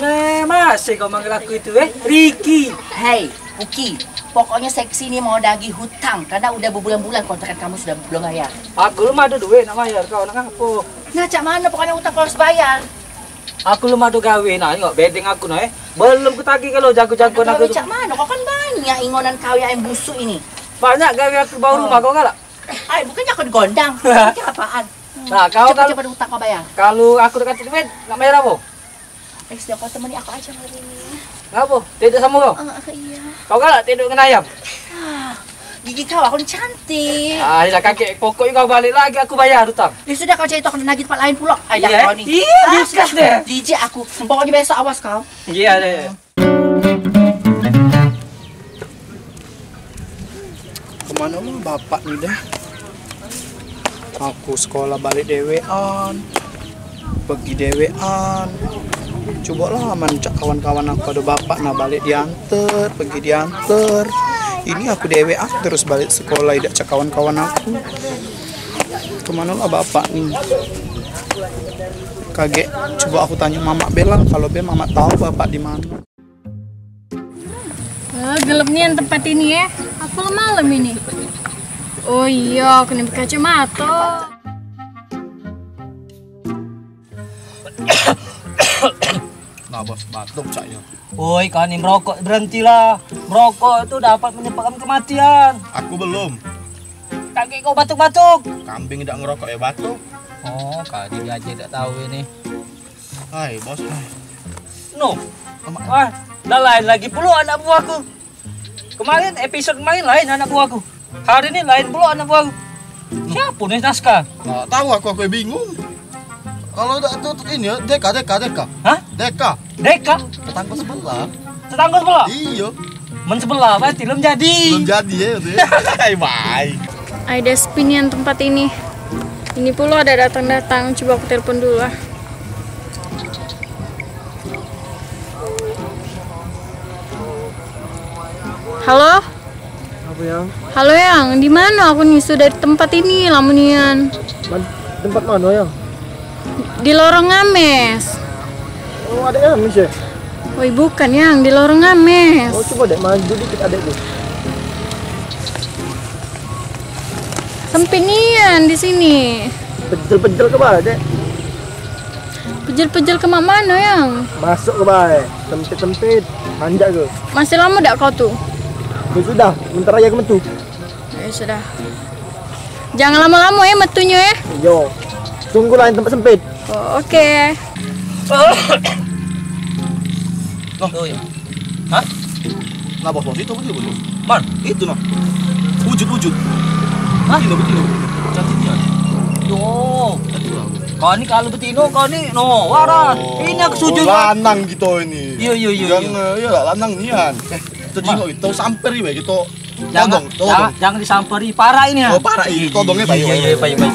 Nah, masih kau manggil aku itu, eh? Riki. Hei, Puki. Pokoknya saya kesini mau dagih hutang karena udah berbulan-bulan kontrakan kamu sudah belum bayar. Aku belum ada duit nak bayar, kau nak apa? Nah, cak mana pokoknya hutang kau harus bayar. Aku belum ada gawe, nah, tengok bedeng aku, nah, eh. Belum ketagih kalau jago-jago Ada aku gawe tu. Cak mana? Kau kan banyak ingonan kau yang busuk ini. Banyak gawe aku bawa Oh. rumah kau galak. Ai, bukannya aku digondang. Ini apaan? Nah, kau Cepat, kalau cepat hutang kau bayar. Kalau aku dekat duit, nak bayar apa? Eh, sudah kau temani aku aja hari ini. Ngapa? Tidur sama kau? Ah, ah, iya. Kau galak tidur dengan ayam? Ah, gigi kau aku ni cantik. Ah, iyalah kakek, pokoknya kau balik lagi aku bayar hutang. Ya sudah kau cari toko nagih tempat lain pula. Ai, Iya, dah kau eh? ni. Iya, Ah, biskas sudah. deh. Jijik aku. Pokoknya besok awas kau. Iya deh. Kemano mah bapak ni dah? Aku sekolah balik dewean, pergi dewean. Cubolah aman cak kawan-kawan aku ado bapak nah balik dianter, pergi dianter. Ini aku dewean terus balik sekolah, idak cak kawan-kawan aku. Kemano lah bapak ni? Kagek, coba aku tanyo mamak be lah, kalau be mamak tahu bapak di mano. Eh, gelap nian tempat ini, eh. Apa malam ini? Oh iya, kena berkacamata. Nah, bos, batuk caknya. Woi, kau ni merokok, berhentilah. Merokok itu dapat menyebabkan kematian. Aku belum. Kaki kau batuk-batuk. Kambing dak ngerokok ya batuk. Oh, kau ni aja dak tahu ini. Hai, bos. No. Wah, dah lain lagi pula anak buahku. Kemarin, episode kemarin lain anak buahku. Hari ini lain pula anak buahku. Siapa ni Naskah? Nggak tahu aku, aku bingung. Kalau dak tu ini ya, Deka, Deka, Deka. Hah? Deka. Deka? Tetangga sebelah. Tetangga sebelah? Iya. Men sebelah berarti belum jadi. Belum jadi ya, tu ya. Hai, bye. Ai, dah sepi nian tempat ini. Ini pula ada datang-datang. Coba aku telepon dulu lah. Halo? Apa, Yang? Halo, Yang. Di mana aku ni? Sudah di tempat ini, lama nian. Man-, tempat mana, Yang? Di lorong Ngames. Oh, ada Ngames ya? Woi, bukan, Yang. Di lorong Ngames. Oh, coba dek maju dikit, adek tu. Sempit nian di sini. Pejel-pejel ke bawah, Dek? Pejel-pejel ke mak mano, Yang? Masuk ke bawah. Sempit-sempit. Manjak ke? Masih lama dak kau tu? Ya sudah, bentar aja aku metu. Ya sudah. Jangan lama-lama ya metunyo ya. Yo. Tunggulah yang tempat sempit. Oh, oke. Loh. Oh, iya. Hah? Nah, bos, bos, itu apa dia, bos? Man? Itu, nah. Wujud, wujud. Hah? Betino, betino. Cantik nian. Yo. Kau ni kalu betino, kau ni no, waras. Oh. Ini aku sujud. Oh, lanang kito ini. Iyo, iyo, iyo, iyo. Yang, eh, iyo lah, lanang nian. Eh, kito jingok, kito samperi bae, kito todong, todong. Jangan, jangan disamperi, parak ini, ya. Oh, parak ini, todongnyo bae. Iyo, iyo, iyo, bae, bae.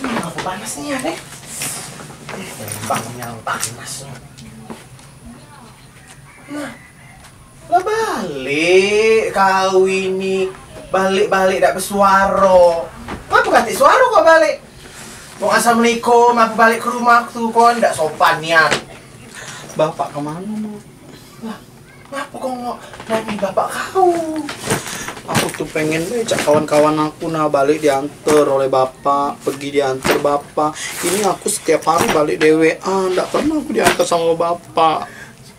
Aduh, ngapo panas nian, eh? Tembang yang panas. Nah, lah balek kau ini, balek-balek dak besuaro. Ngapo katek suaro kau balek? Wong assalamualaikum, aku balek ke rumah tu, kon dak sopan nian. Bapak kemano, Mak? Lah, ngapo kau ngok nanya bapak kau? Aku tu pengen deh cak kawan-kawan aku nah balek diantar oleh bapak, pergi diantar bapak. Ini aku setiap hari balek dewean, dak pernah aku diantar sama bapak.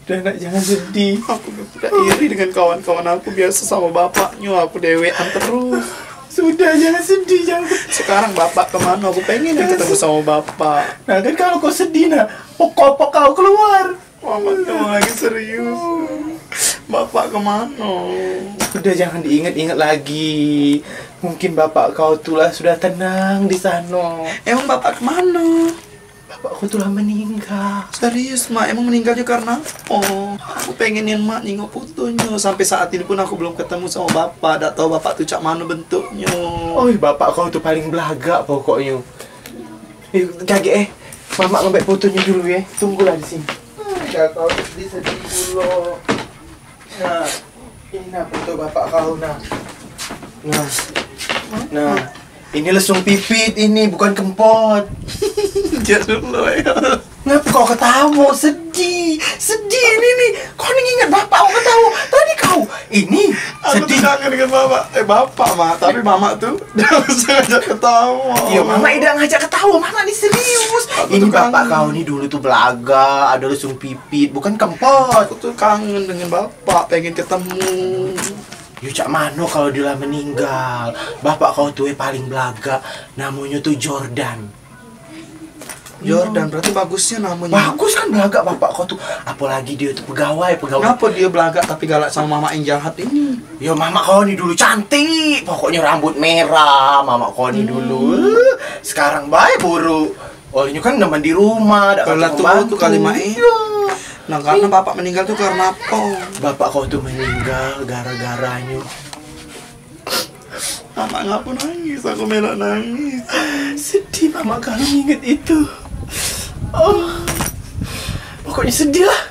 Sudah, Nak, jangan sedih. Aku dak iri dengan kawan-kawan aku, biaso samo bapaknyo aku dewean terus. Sudah, jangan sedih, jangan. Sekarang bapak kemano? Aku pengen yang ketemu samo bapak. Nah, kan kalau kau sedih, Nak, pokok-pokok kau keluar. Mamak tuh lagi serius. Bapak kemano? Udah, jangan diinget-inget lagi. Mungkin bapak kau tuh lah sudah tenang di sano. Emang bapak kemano? Bapak kau tuh lah meninggal. Serius, Mak? Emang meninggalnya karena apa? Aku pengen nian, Mak, nengok fotonyo. Sampai saat ini pun aku belum ketemu sama bapak. Dak tahu bapak tuh cak mano bentuknyo. Oi, bapak kau tuh paling belagak pokoknyo. Eh, kagek, eh. Mamak ngambek fotonyo dulu, ya. Tunggulah di sini. Dah kau sedih-sedih pulo. Nah, ini nah foto bapak kau, nah. Nah. Nah, ini lesung pipit ini, bukan kempot. Jadul lo, ya. Ngapa kau ketawa? Sedih. Sedih ini nih. Kau nih ingat bapak kau ketawa. Tadi kau ini sedih. Aku tuh kangen dengan bapak. Eh, bapak, Mak. Tapi mamak tuh dah usah ngajak ketawa. Iya, mamak idak ngajak ketawa. Mamak nih serius. Ini bapak kau nih dulu tuh belaga, ada lesung pipit, bukan kempot. Aku tuh kangen dengan bapak. Pak pengen ketemu. Yo, cak mano kalau dio lah meninggal? Bapak kau tu, eh, paling belagak. Namonyo tu Jordan. Jordan, berarti bagusnyo namonyo. Bagus kan belagak bapak kau tu. Apolagi dio tu pegawai, pegawai. Ngapo dio belagak tapi galak samo mamak yang jahat ini? Yo, mamak kau ni dulu cantik. Pokoknyo rambut merah, mamak kau ni dulu. Eh, sekarang bae buruk. Oh, inyo kan nemen di rumah, dak katek membantu. Lah tu kali, Mak, eh. Iyo. Nah, karena bapak meninggal tu karena apa? Bapak kau tu meninggal gara-garanyo. Mamak ngapo nangis? Aku melok nangis. Sedih mamak kalau nginget itu. Oh. Pokoknyo sedih lah.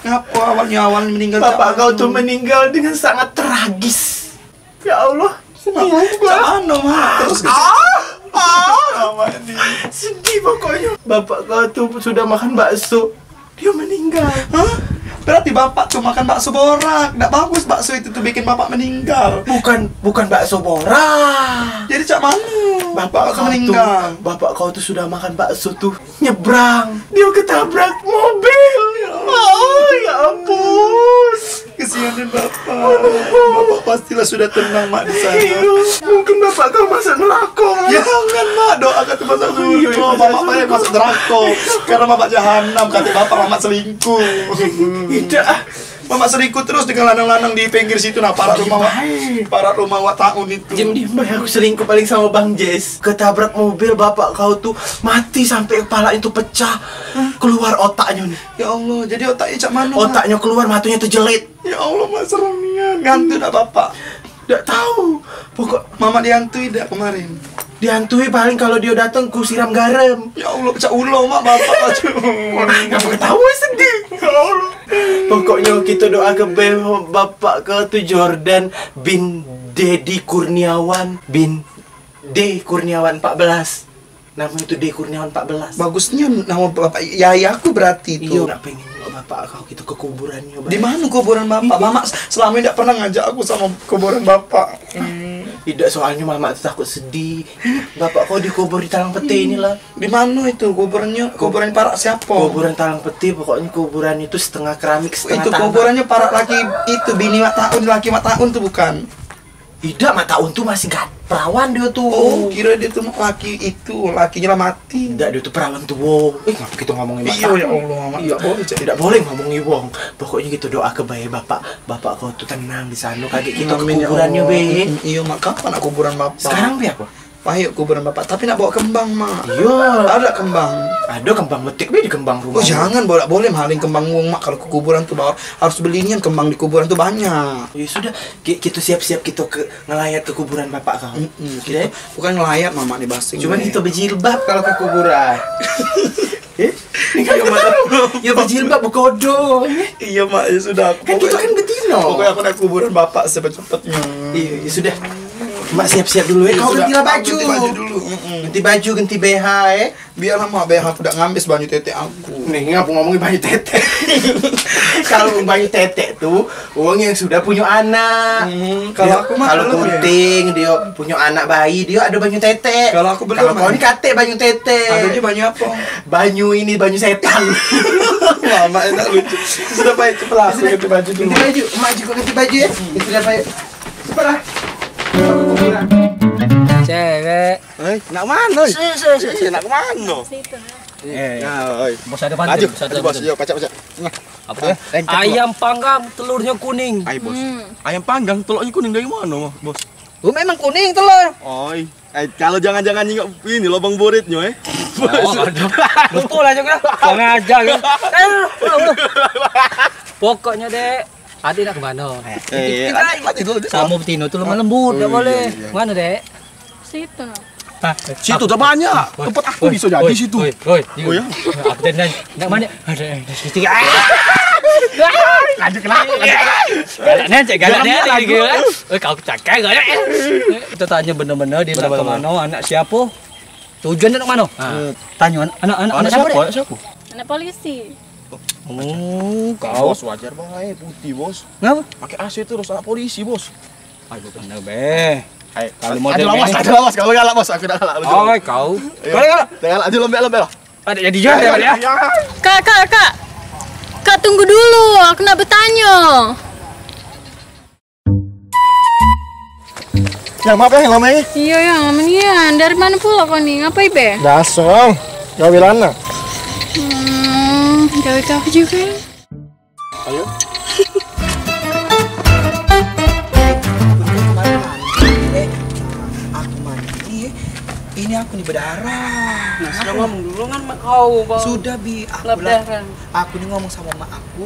Ngapo awalnyo awal meninggal? Bapak kau tu meninggal dengan sangat tragis. Ya Allah, sedih. Cak mano, Mak? Terus ke... Ah, ah. Mamak ni. Sedih pokoknyo. Bapak kau tu sudah makan bakso, dio meninggal. Hah? Berarti bapak tu makan bakso borak. Dak bagus bakso itu tu bikin bapak meninggal. Bukan, bukan bakso borak. Jadi cak mano? Bapak kau tu meninggal. Bapak kau tu sudah makan bakso tu. Nyebrang, dio ketabrak mobil. Ya Allah. Oh, ya ampun. Kesianan bapak. Bapak pastilah sudah tenang, Mak, di sana. Iyo, mungkin bapak kau masuk neraka, Mak. Jangan, Mak, doakan tu masuk surga. Iyo, iyo, mamak bae masuk neraka. Karena mamak jahanam, kato bapak mamak selingkuh. Idak. Mamak selingkuh terus dengan lanang-lanang di pinggir situ, nah, parak rumah wak, parak rumah wak Taun itu. Jem, diem bae, aku selingkuh paling samo Bang Jess. Ketabrak mobil bapak kau tu, mati sampe kepalanya tu pecah. Keluar otaknyo ni. Ya Allah, jadi otaknyo cak mano, Mak? Otaknyo keluar, matonyo tejelit. Ya Allah, Mak, serem nian. Ngantuk dak bapak? Dak tahu. Pokok mamak dihantui dak kemarin? Dihantui paling kalau dio dateng ku siram garam. Ya Allah, pecah ulo, Mak, bapak. Aduh. Ngapa ketawa, sedih? Ya Allah. Pokoknyo kito doake be bapak kau tu Jordan bin Dedi Kurniawan bin D Kurniawan empat belas. Namonyo tu D Kurniawan empat belas. Bagusnyo namo bapak, yai aku berarti tu. Iyo, nak pengen bapak kau kito ke kuburannyo. Di mano kuburan bapak? Mamak selamo ini dak pernah ngajak aku samo kuburan bapak. Idak, soalnyo mamak tu takut sedih. Ini bapak kau dikubur di Talang Pete inilah. Di mano itu kuburannyo? Kuburan parak siapo? Kuburan Talang Pete, pokoknyo kuburan itu setengah keramik, setengah tanah. Itu kuburannyo parak laki itu, bini Mak Taun, laki Mak Taun tu bukan? Idak, Mak, taun tu masih gad-, perawan dio tu. Oh, kiro dio tu laki itu, lakinyo lah mati. Idak, dio tu perawan tuo. Eh, ngapo kito ngomongi Mak? Iyo, ya Allah, Mak. Iyo. Idak boleh, Cak. Idak boleh ngomongi wong. Pokoknyo kito doake bae bapak, bapak kau tu tenang di sano. Kagek kito ke kuburannyo be. Amin, ya Allah. Mm, iyo, Mak. Kapan nak kuburan bapak? Sekarang be apo? Payah kuburan bapak, tapi nak bawa kembang, Mak. Iyo. Ado kembang? Ado kembang, metik be di kembang rumah. Oh, jangan, bolak boleh maling kembang wong, Mak. Kalau ke kuburan tu baru harus beli nian kembang di kuburan tu banyak. Ya sudah, ki-, kito siap-siap kito ke ngelayat ke kuburan bapak kau. Mm-mm, kito bukan ngelayat, Mak, ni basing. Cuman kito bejilbab kalau ke kuburan. Eh? Iyo, Mak. Yo bejilbab bekodo. Iyo, Mak, ya sudah. Kan kito kan betino. Pokoknyo aku nak kuburan bapak secepet-cepetnyo. Iyo, ya sudah. Mak siap-siap dulu ya. Kau gantilah baju. Ganti baju dulu. Mm-mm. Ganti baju, ganti B H ya. Biarlah, Mak, B H aku dak ngambis banyu tetek aku. Nih, ngapo ngomongi banyu tetek? Kalau banyu tetek tu, wong yang sudah punyo anak. Hmm, kalau aku mah kalau belum, ya. Gunting, dio punyo anak bayi, dio ado banyu tetek. Kalau aku belum, kau ni katek banyu tetek. Adonyo banyu apo? Banyu ini, banyu setan. Mak, Mak, enak lucu. Sudah, baik, cepatlah, aku ganti baju dulu. Ganti baju, Mak juga ganti baju ya. Sudah, baik. Cepatlah. Cewek. Eh, nak mano? Si, si, si. Iyo, nak mano? Situ. Eh, nah, oi. Bos, ado pantun, bos, ado pantun. Yo, pacak, pacak. Nah. Apo? Ayam panggang, telurnyo kuning. Ai, bos. Hmm. Ayam panggang, telurnyo kuning dari mano, bos? Oh, memang kuning telur. Oi. Eh, kalau jangan-jangan nyingok ini lobang boretnyo, eh. Oh, aduh. Lupa lah juga. Kurang ajar, ya. Eh, pokoknyo, Dek, Adi nak ke mano? Eh, lanjut, lanjut dulu, lanjut. Samo betino tu lemah lembut, dak boleh. Mano, Dek? Situ, nah. Situ dah banyak. Tempat aku bisa jadi situ. Oi, oi. Oh, ya? Aku tadi nak mano? Ada, ada situ. Lanjut ke lanjut. Galak ni, cek galak ni lagi. Oi, kau cakap galak. Kita tanya bener-bener, dia nak ke mano, anak siapa? Tujuan dia nak mano? Tanyo anak, anak, anak siapa, Dek? Anak siapa? Anak polisi. Oh, kau. Bos, wajar bae putih, bos. Ngapo? Pakai A C terus, anak polisi, bos. Ayo, bener be. Ayo, kalau model ado lawas, ado lawas. Kalau galak, bos, aku dak galak. Oi, kau. Kalau galak. Dak galak, ado lembek-lembek lah. Ado jadi jual ya, Dek, ya? Kak, kak, kak. Kak, tunggu dulu, aku nak bertanya. Yang maaf ya, yang lama ini. Iyo, yang lama nian. Dari mano pulo kau ni? Ngapai be? Dasar, gawe lana. Hmm, gawe kau juga. Ayo. Aku mandi, ini aku ni bedarah. Nah, sudah ngomong dulu kan mak kau, Bang. Sudah, Bi. Aku lah, aku ni ngomong samo mak aku.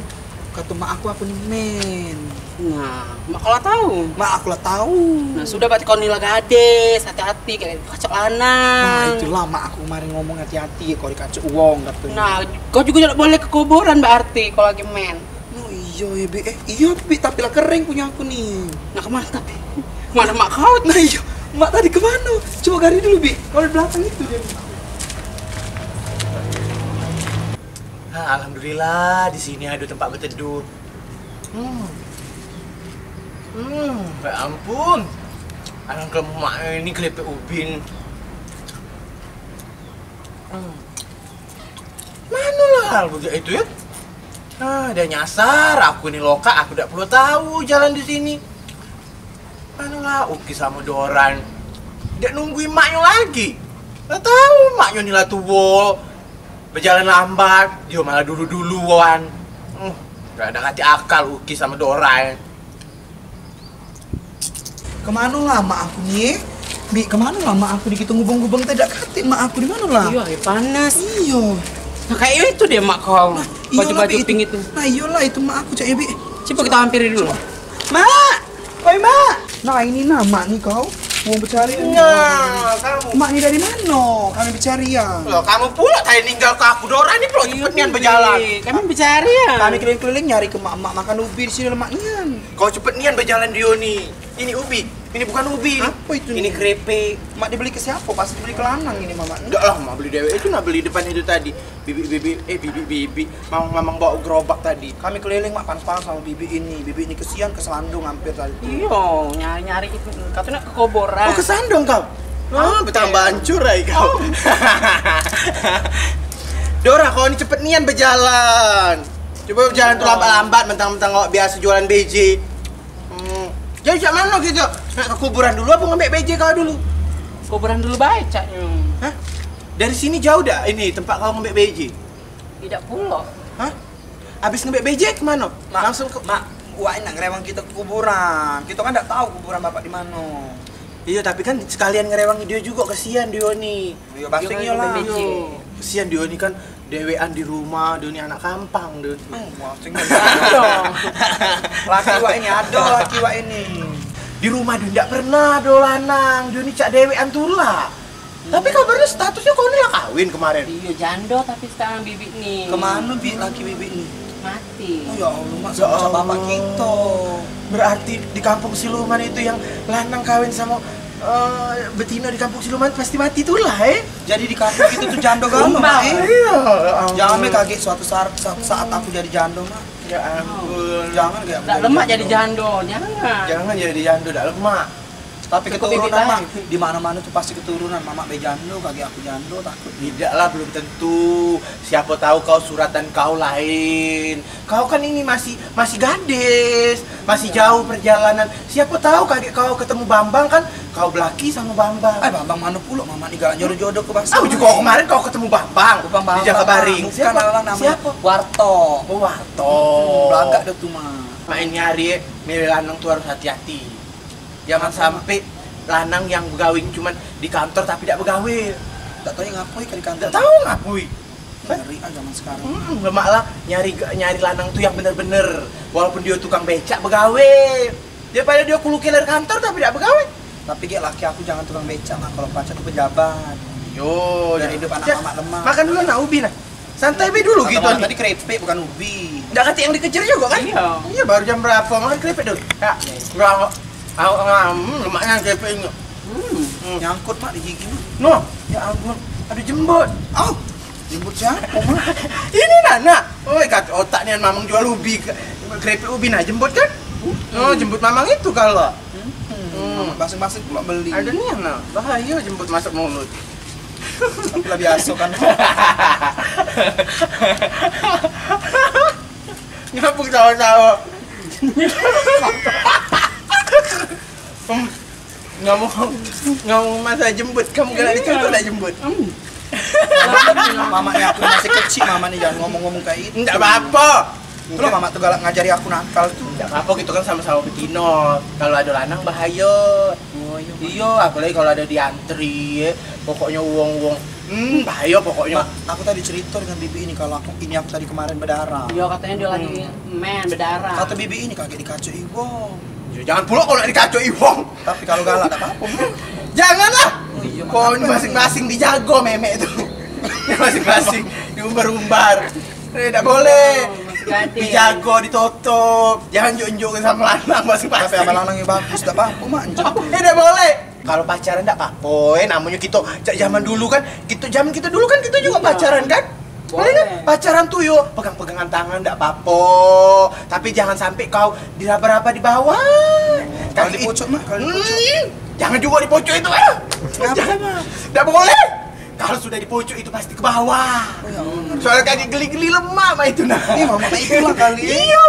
Kato mak aku, aku ni men. Nah, mak kau lah tau. Mak aku lah tau. Nah, sudah, berarti kau ni lah gadis, hati-hati, kayak kacok lanang. Nah, itulah mak aku kemarin ngomong hati-hati, kau dikacok uwong, katonyo. Nah, kau juga dak boleh ke kuburan, berarti kau lagi men. Oh, iyo, ya, Bi. Eh, iyo, Bi, tapi lah kering punyo aku ni. Nah, kemana tapi? Mana mak kau? Nah, iyo, mak tadi kemano? Coba gari dulu, Bi. Kau di belakang itu dia. Ah, alhamdulillah, di sini ado tempat beteduh. Hmm. Hmm, ya ampun. Alangkah lemaknyo ini keripik ubin. Hmm. Mano lah bujak itu, ya? Ah, dah nyasar, aku ni lokak, aku dak perlu tau jalan di sini. Mano lah Uki samo Doran. Dak nungguin maknyo lagi. Dak tau maknyo ni lah tuo. Bejalan lambat, dio malah dulu-duluan. Uh, dak ado katik akal Uki samo Doran. Kemano lah mak aku ni? Bi, kemano lah mak aku ni? Kito ngubung-ngubung tadi dak katik mak aku, di mano lah? Iyo, air panas. Iyo. Nah, kayak itu dia mak kau. Nah, iyolah, baju-baju Bi, pink itu. Nah, iyolah, itu mak aku, cak ya, Bi. Coba kita hampiri dulu. Mak! Oi, Mak! Nah, ini nah mak ni kau. Wong becarian. Nah, kamu. Mak ni dari mano? Kami becarian. Loh, kamu pulo tadi ninggal ke aku, Doran ni pulo cepet nian bejalan. Kami becarian. Kami keliling-keliling nyari ke mak-mak makan ubi di sini, lemak nian. Kau cepet nian bejalan dio ni. Ini ubi. Ini bukan ubi. Apo itu ni? Ini keripik. Mak dibeli ke siapo? Pasti dibeli ke lanang ini, Mak. Ndak lah, mak beli dewek itu, nak beli depan itu tadi. Bibik-bibik, eh, bibik-bibik. Mamang, mamang bawa gerobak tadi. Kami keliling, Mak, panas-panas samo bibik ini. Bibik ini kesian, kesandung hampir tadi tu. Iyo, nyari-nyari itu. Kau tu nak ke kuburan. Oh, kesandung kau? Ah, betambah hancur ai kau. Dora, kau ni cepet nian bejalan. Coba bejalan tu lambat-lambat, mentang-mentang awak biaso jualan B J. Hmm. Jadi cak mano kito? Nak ke kuburan dulu apo ngambek B J kau dulu? Kuburan dulu bae caknyo. Hah? Dari sini jauh dak ini tempat kau ngambek B J? Idak pulo. Hah? Abis ngambek B J ke mano? Mak, langsung ke Mak, wak nak ngerewang kito ke kuburan. Kito kan dak tau kuburan bapak di mano. Iyo, tapi kan sekalian ngerewang dio jugo, kesian dio ni. Iyo, basing iyo lah. Kesian dio ni kan dewean di rumah, dio ni anak kampang dio. Hmm, wah, sing laki wak ini, ado laki wak ini. Di rumah dio dak pernah ado lanang, dio ni cak dewean tula. Tapi kabarnyo statusnyo kau ni lah kawin kemaren. Iyo, jando tapi sekarang bibik ni. Kemano bik laki bibik ni? Mati. Oh ya Allah, mak, ya sama Allah. Bapak kito. Berarti di kampung siluman itu yang lanang kawin samo eh, betino di kampung siluman pasti mati tula, eh? Jadi di kampung kito tu jando galo, Mak, eh? Iyo, ya ampun. Jangan, Mak, kagek suatu saat, suatu saat aku jadi jando, Mak. Ya ampun. Jangan kagek aku jadi jando. Dak lemak jadi jando, jangan. Jangan jadi jando, dak lemak. Tapi keturunan, Mak. Di mano-mano tu pasti keturunan. Mamak be jando, kagek aku jando, takut. Idak lah, belum tentu. Siapo tau kau suratan kau lain. Kau kan ini masih, masih gadis, masih jauh perjalanan. Siapo tau kagek kau ketemu Bambang kan, kau belaki samo Bambang. Ai, Bambang mano pulo, Mamak ni galak jodoh-jodoh ke Bambang. Au jugo kemaren kau ketemu Bambang di Jakabaring. Bukan Bambang, Mak. Siapo? Bambang namonyo. Siapo? Warto. Oh, Warto. Hmm, belagak dio tu, Mak. Main nyari, eh, milih lanang tu harus hati-hati. Jangan sampe lanang yang begawe cuman di kantor tapi dak begawe. Dak tau yang ngapoi ke di kantor. Dak tau ngapoi. Ngeri ah zaman sekarang. Hmm, lemak lah nyari, nyari lanang tu yang bener-bener. Walaupun dio tukang becak begawe. Daripada dio kuluke dari kantor tapi dak begawe. Tapi gek laki aku jangan tukang becak, Mak. Kalau pacak tu pejabat. Yo, biar hidup anak mamak lemak. Makan dulu nah ubi nah. Santai be dulu kito ni. Tadi kerepek bukan ubi. Dak katek yang dikejar jugo kan? Iyo. Iyo, baru jam berapo makan kerepek dulu. Ya. Enggak, enggak. Au, ngam, lemaknyo kerepek ini. Hmm. Hmm. Nyangkut, Mak, di gigi, Mak. Noh, ya ampun. Aduh, jembut. Au, jembut siapo, Mak? Ini, Nak, Nak. Oi, kat otak nian mamang jual ubi, ke-, kerepek ubi, nah, jembut kan? Hmm. Oh, jembut mamang itu kalu. Hmm. Hmm. Basing-basing pulo beli. Ado nian, nah. Bahayo jembut masuk mulut. Tapi lah biaso kan. Ngapo ketawa-tawa? Em, ngomong, ngomong masalah jembut, kamu galak dicontoh dak jembut? Em. Mamak ni aku masih kecik, mamak ni jangan ngomong-ngomong kayak itu. Ndak apo-apo. Itulah mamak tu galak ngajari aku nakal tu. Ndak apo-apo, kito kan samo-samo betino. Kalu ado lanang bahayo. Oh, iyo, Mak. Iyo, apolagi kalu ado diantri, pokoknyo wong-wong. Hmm, bahayo pokoknyo. Mak, aku tadi cerito dengan bibi ini kalu aku, ini aku tadi kemaren bedarah. Iyo, katonyo dio lagi main bedarah. Kato bibi ini kagek dikacok iwong. Yo, jangan pulo kalu nak dikacok iwong. Tapi kalu galak dak apo-apo, Mak. Janganlah. Oh, iyo, Mak. Pokoknyo masing-masing dijago memek tu. Masing-masing diumbar-umbar. Eh, dak boleh. Oh, masih gadis. Dijago, ditotop. Jangan njuk-njuk samo lanang masing-masing. Tapi samo lanang yang bagus, dak apo-apo, Mak, njuk. Eh, dak boleh. Kalu pacaran dak apo-apo, eh, namonyo kito cak zaman dulu kan, kito zaman kito dulu kan kito jugo pacaran kan? Palingan pacaran tu yo pegang-pegangan tangan dak apo-apo, tapi jangan sampe kau diraba-raba di bawah. Kalu di pucuk, Mak, kalu di pucuk. Hmm, jangan jugo di pucuk itu, ah. Ngapo, Mak? Dak boleh. Kalu sudah di pucuk itu pasti ke bawah. Oh, ya Allah. Soalnyo kaki geli-geli lemak, Mak, itu nah. Iyo, Mak, itulah kali. Iyo.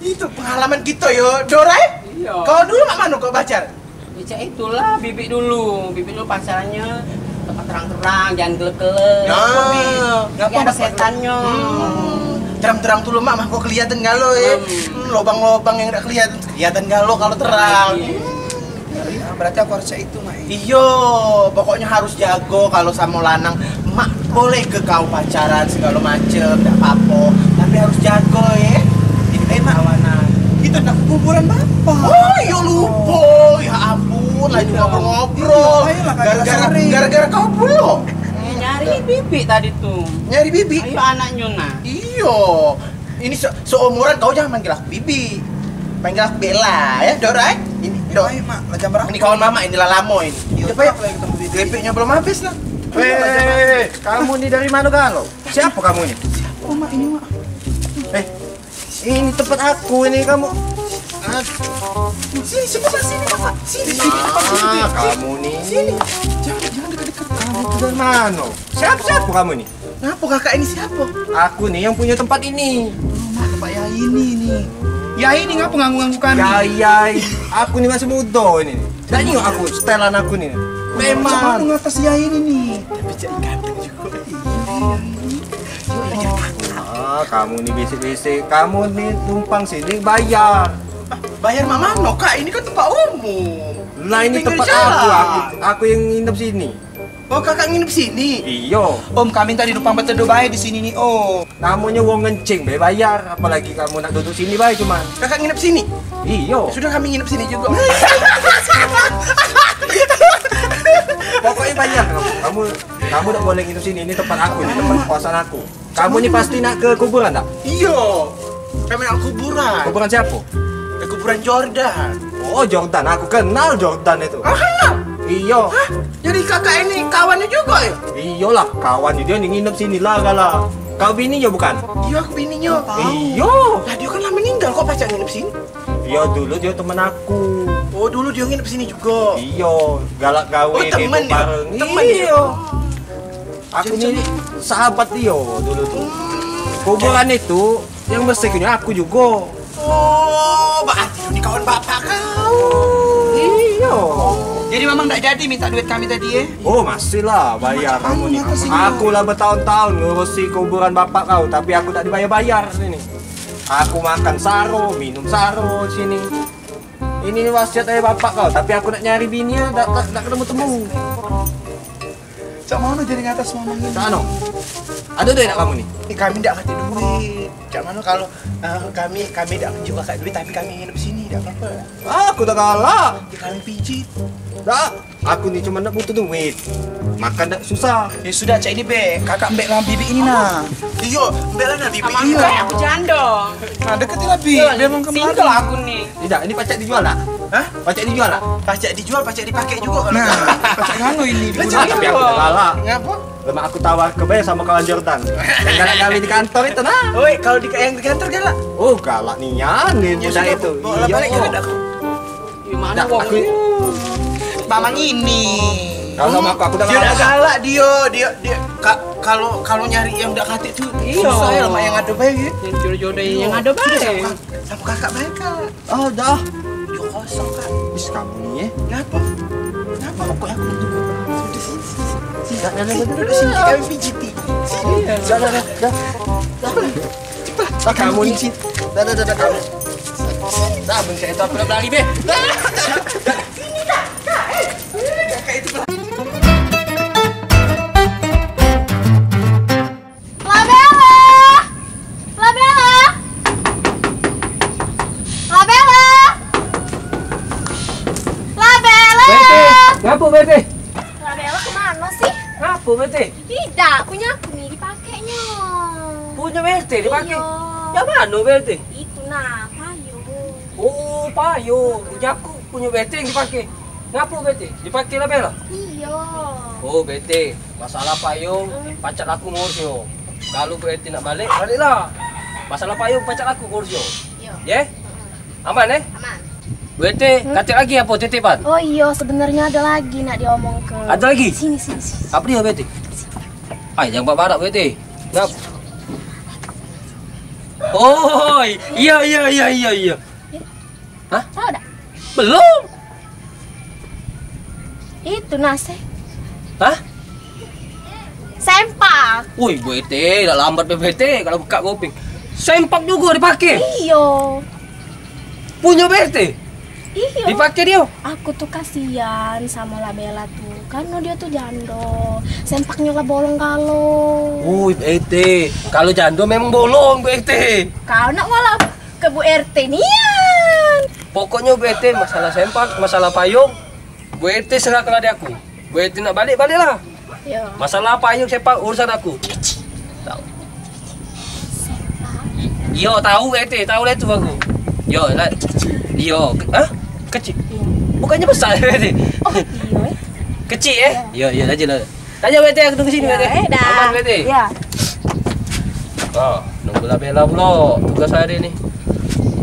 Itu pengalaman kito yo, Dora, eh? Iyo. Kau dulu mak mano kau pacar? Ya, cak itulah, bibik dulu. Bibik dulu pacarannyo tempat terang-terang, jangan gelap-gelap. Nah. Ngapo ado setannyo. Hmm. Terang-terang tu lemak, mah kau kelihatan galo, eh. Hmm. Hmm, lobang-lobang yang dak kelihatan, kelihatan galo kalu terang. Iyo. Hmm. Berarti aku harus cak itu, Mak. Iyo, pokoknyo harus jago kalu samo lanang. Mak boleh ke kau pacaran segalo macem, dak apo-apo, tapi harus jago, ye. Jadi enak kawanan. Kito nak ke kuburan bapak. Oh, iyo, lupo. Ya ampun, lagi ngobrol-ngobrol. Iyo, ayolah, gara-gara, gara-gara kau pulo. Nyari bibik tadi tu. Nyari bibik? Ayo, anaknyo nah. Iyo. Ini se-, seumuran kau jangan manggil aku Bibi. Panggil aku Bella, ya, Dora, eh. Ini, Dora. Ayo, Mak, lah jam berapo? Ini kawan Mama, ini lah lamo ini. Iyo, siapo, Mak? Keripiknyo belum habis lah. Weh, kamu ni dari mano galo? Siapo kamu ni? Siapo, Mak, ini, Mak? Eh, ini tempat aku ini, kamu. Ah. Sini, sini, Mak, sini, Mak. Sini, sini, Mak, sini. Ah, kamu ni. Sini. Jangan, jangan dekat-dekat. Kamu tu dari mano? Siapo, siapo kamu ni? Ngapo kakak ini siapo? Aku ni yang punyo tempat ini. Oh, Mak, tempat yang ini ni. Yai ni ngapo ngangguk-ngangguk kami? Yai, yai. Aku ni masih mudo ini. Dak nyingok aku, setelan aku ni. Memang. Ngatas yai ini ni. Tapi cak ganteng jugo. Ah, kamu ni bisik-bisik. Kamu ni numpang sini bayar. Ah, bayar mak mano, Kak? Ini kan tempat umum. Lah, ini tempat aku, aku, aku yang nginep sini. Oh, kakak nginep sini? Iyo. Om, kami tadi numpang beteduh bae di sini ni, Om. Namonyo wong ngencing bae bayar, apalagi kamu nak duduk sini bae cuman. Kakak nginep sini? Iyo. Sudah, kami nginep sini jugo. Pokoknyo bayar kamu. Kamu, kamu dak boleh nginep sini. Ini tempat aku, ini tempat kekuasaan aku. Kamu ni pasti nak ke kuburan dak? Iyo. Kami nak kuburan. Kuburan siapo? Ke kuburan Jordan. Oh, Jordan. Aku kenal Jordan itu. Ah, kenal? Iyo. Hah? Jadi kakak ini kawannya jugo, yo? Iyolah, kawan dio ni nginep sini lah, galak. Kau bininyo bukan? Iyo, aku bininyo. Iyo. Lah, dio kan lah meninggal, kok pacak nginep sini? Iyo, dulu dio temen aku. Oh, dulu dio nginep sini jugo? Iyo, galak gawe. Oh, temen dio? Bareng. Temen dio? Iyo. Aku ni sahabat dio dulu tu. Hmm. Kuburan itu yang bersihkenyo aku jugo. Oh, berarti ni kawan bapak kau. Iyo. Jadi memang dak jadi minta duit kami tadi, eh? Oh, masih lah bayar kamu ni. Aku lah bertahun-tahun ngurusi kuburan bapak kau, tapi aku dak dibayar-bayar ini. Aku makan saro, minum saro sini. Ini wasiat dari bapak kau, tapi aku nak nyari bini dak, dak, dak ketemu-temu. Cak mano jadi ngatas mamang ini? Cak mano? Ado duit dak kamu ni? Eh, kami dak katek duit. Cak mano kalu, eh, kami, kami dak nunjuk kakak duit, tapi kami nginep sini, dak apo-apo. Ah, aku dak galak. Ya, kami pijit. Dak, aku ni cuma nak butuh duit. Makan dak susah. Ya sudah, cak ini be, kakak ambek lah bibik ini nah. Iyo, ambek lah nah bibik ini. Iyo. Aku jando. Nah, deketin lah, Bi. Biar makan single aku ni. Tidak, ini pacak dijual tak? Hah? Pacak dijual tak? Pacak dijual, pacak dipake jugo kalu. Nah, pacak nganu ini. Lah, cakap aku galak. Ngapo? Lemak aku tawar ke bae samo kawan Jordan. Yang galak gawe di kantor itu nah. Oi, kalu di, yang di kantor galak? Oh, galak nian ni budak itu. Iyo. Bawa balik ke kantor. Gimana wong aku? Mamang ini. Kalu samo aku, aku dah galak. Dio dah galak, dio, dio, dio. Ka-, kalu, kalu nyari yang dak katek tu susah ya, lemak yang ado bae. Yang jodoh-jodoh yang ado bae. Samo kakak bae, Kak. Oh, dah. Yo kosong, Kak. Bis kamu ni, eh. Ngapo? Ngapo? Pokoknyo aku tunggu. Sudah sini, sini, sini. Sini, dah, dah, dah, dah, dah. Sini, kami pijiti. Sini. Dah, dah, dah, dah. Dah. Dah, kamu ni. Dah, dah, dah, dah, kamu. Dah, ben saya tak pernah berani, be. Dah. Sini, Kak. Kak, eh. Kakak itu. Labela! Labela! Labela! Labela! Bete, ngapo, Bete? Labela kemano sih? Ngapo, Bete? Tidak, punyo aku ni dipakenyo. Punyo Bete dipake? Iyo. Yang mano, Bete? Itu nah, payung. Oh, payung. Punyo aku, punyo Bete yang dipake. Ngapo, Bete? Dipake Labela? Iyo. Oh, Bete. Masalah payung, pacak aku ngurusnyo. Kalu Bete nak balek, baleklah. Masalah payung, pacak aku ngurusnyo. Iyo. Ye? Aman, eh? Aman. Bete, katek lagi apo titipan? Oh iyo, sebenarnyo ado lagi nak diomongke. Ado lagi? Sini, sini, sini. Apo dio, Bete? Ai, jangan barak, Bete. Ngap. Oi, iyo, iyo, iyo, iyo, iyo. Hah? Tahu dak? Belum. Itu nasi. Hah? Sempak. Woi, Bete, dak lambat be Bete kalu bukak kuping. Sempak jugo dipake? Iyo. Punyo Bete? Iyo. Dipake dio? Aku tu kasian samo Labela tu. Karno dio tu jando. Sempaknyo lah bolong galo. Woi, Bete. Kalu jando memang bolong, Bete. Kau nak malah ke Bu R T nian. Pokoknyo Bu R T masalah sempak, masalah payung, Bu R T serahkanlah di aku. Bu R T nak balek, baleklah. Yo. Masalah payung sempak urusan aku. Tahu. Yo, tahu Bu R T, tahu lah itu aku. Yo, lah. Yo, ke-, hah? Kecil. Bukannya besar Bu R T. Oh, iyo, eh. Kecil, eh? Yo, yo, aja lah. Tanya B T, aku tunggu sini, ya, B T. Eh, dah. Aman, B T? Ya. Oh, nunggu Labela pulo tugas hari ni.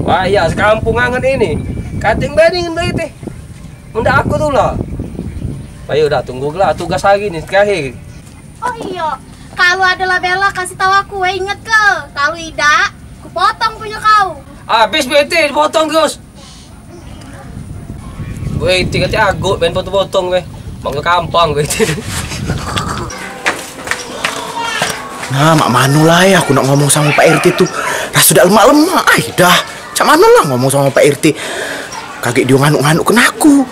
Wah, ya, sekampung anget ini. Kating bani dengan B T. Ndak aku tu lah. Ayo dah, tunggu lah tugas hari ni terakhir. Oh iyo, kalu ado Labela kasih tahu aku, eh, inget ke? Kalu idak, ku potong punyo kau. Abis B T dipotong terus. Gue itu kate agok main potong-potong gue. Bang ke kampang gue itu. Nah, mak mano lah ya aku nak ngomong sama Pak R T tu. Raso dak lemak-lemak. Ai dah. Cak mano lah ngomong sama Pak R T. Kagek dia nganuk-nganuk kena aku.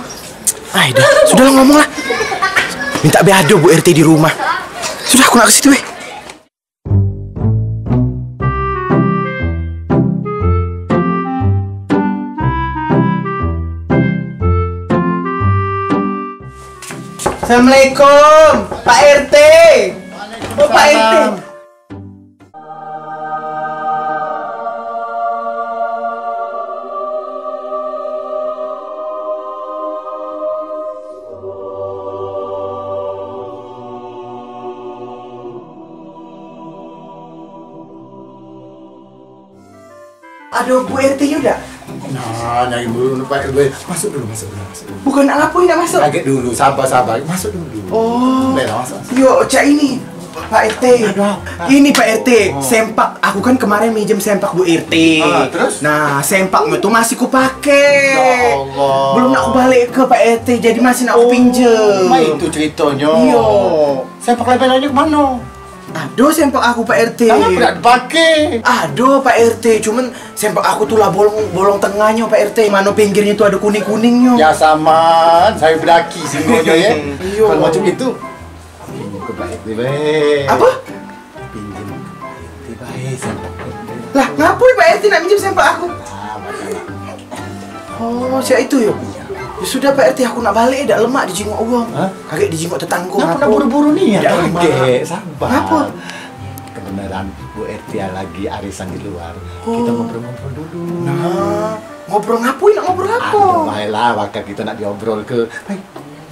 Ai dah. Sudahlah ngomong lah. Minta be ado Bu R T di rumah. Sudah aku nak ke situ eh. Assalamualaikum, Pak R T. Oh, Pak R T. Waalaikumsalam. Ado Bu R T yo dak? Nah, nyai dulu Pak R W. Masuk dulu, masuk dulu, masuk dulu. Bukan nak ngapoi nak masuk? Kaget dulu, sabar, sabar. Masuk dulu. Oh. Bel, masuk, masuk. Yo, cak ini, Pak R T. Aduh. Ini Pak R T, oh. Sempak. Aku kan kemarin minjem sempak Bu R T. Ah, terus? Nah, sempakmu tu masih kupake. Ya Allah. Belum nak kubalik ke Pak R T, jadi masih nak kupinjem. Oh, itu ceritonyo. Iyo. Sempak lain-lainnya kemana? Ado sempak aku, Pak R T. Kenapa dak dipake? Ado, Pak R T, cuman sempak aku tu lah bolong, bolong tengahnyo, Pak R T. Mano pinggirnyo tu ado kuning-kuningnyo. Ya saman, sayo bedaki singgonyo ye. Iyo. Kalau macam itu, pinjem ke Pak R T bae. Apa? Pinjem ke Pak R T bae sempak. Lah, ngapoi Pak R T nak minjem sempak aku? Ah, betul. Oh, siap itu yo. Ya sudah Pak R T, aku nak balik dak lemak dijingok wong. Hah? Kagek dijingok tetanggo. Kenapa nak buru-buru ni? Dak lemak. Kagek, sabar. Ngapa? Kebenaran Bu R T lagi arisan di luar. Oh. Kita ngobrol-ngobrol dulu. Nah, ngobrol ngapoi nak ngobrol apo? Anu, baiklah, bakal kita nak diobrol ke. Baik,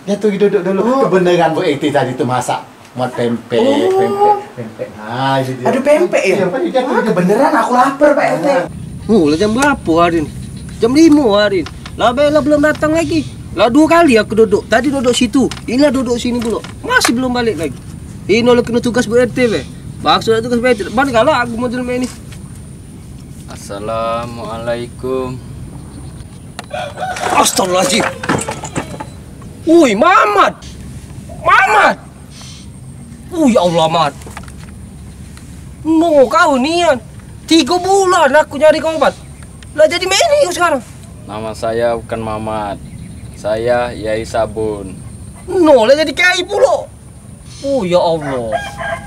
jatuh duduk dulu. Oh. Kebenaran Bu R T tadi tu masak Muat pempek, oh. Pempek, pempek. Nah, itu dia. Ada pempek ya? Iya, Pak, dia jatuh, ah, jatuh. Kebeneran aku lapar, Pak R T. Ah. Oh, lah jam berapo hari ni? Jam limo hari ni. Lah Bella belum datang lagi. Lah duo kali aku duduk. Tadi duduk situ, ini lah duduk sini pulo. Masih belum balik lagi. Ini oleh kena tugas Bu R T be. Maksud tugas Bu R T. Ban kalah aku model main ni. Assalamualaikum. Astagfirullahaladzim. Ui, Mamat. Mamat. Ui, ya Allah, Mat. No, kau nian. Tigo bulan aku nyari kau, Mat. Lah jadi meni kau sekarang. Nama saya bukan Mamat. Saya Yai Sabun. No, lah jadi kiai pulo. Oh, ya Allah.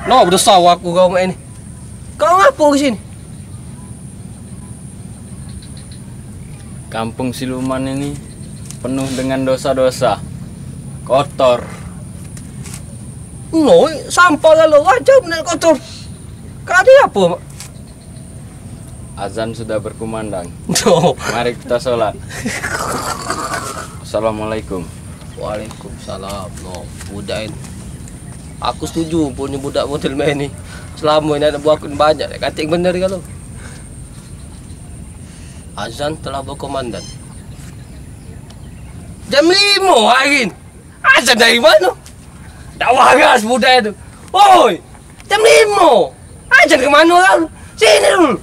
Nah, bedesaw aku kau mak ini. Kau ngapo ke sini? Kampung siluman ini penuh dengan dosa-dosa. Kotor. No, sampah lalu wajar benar kotor. Kau ada apa? Azan sudah berkumandang. Tuh. Mari kita sholat. Assalamualaikum. Waalaikumsalam. No, budak ini. Aku setuju punyo budak model main ni. Selamo ini anak buah aku ni banyak, katik bener kalu. Azan telah berkumandang. Jam limo hari ni. Azan dari mano? Dak waras budak tu. Oi, jam limo. Azan ke mano kau? Sini dulu.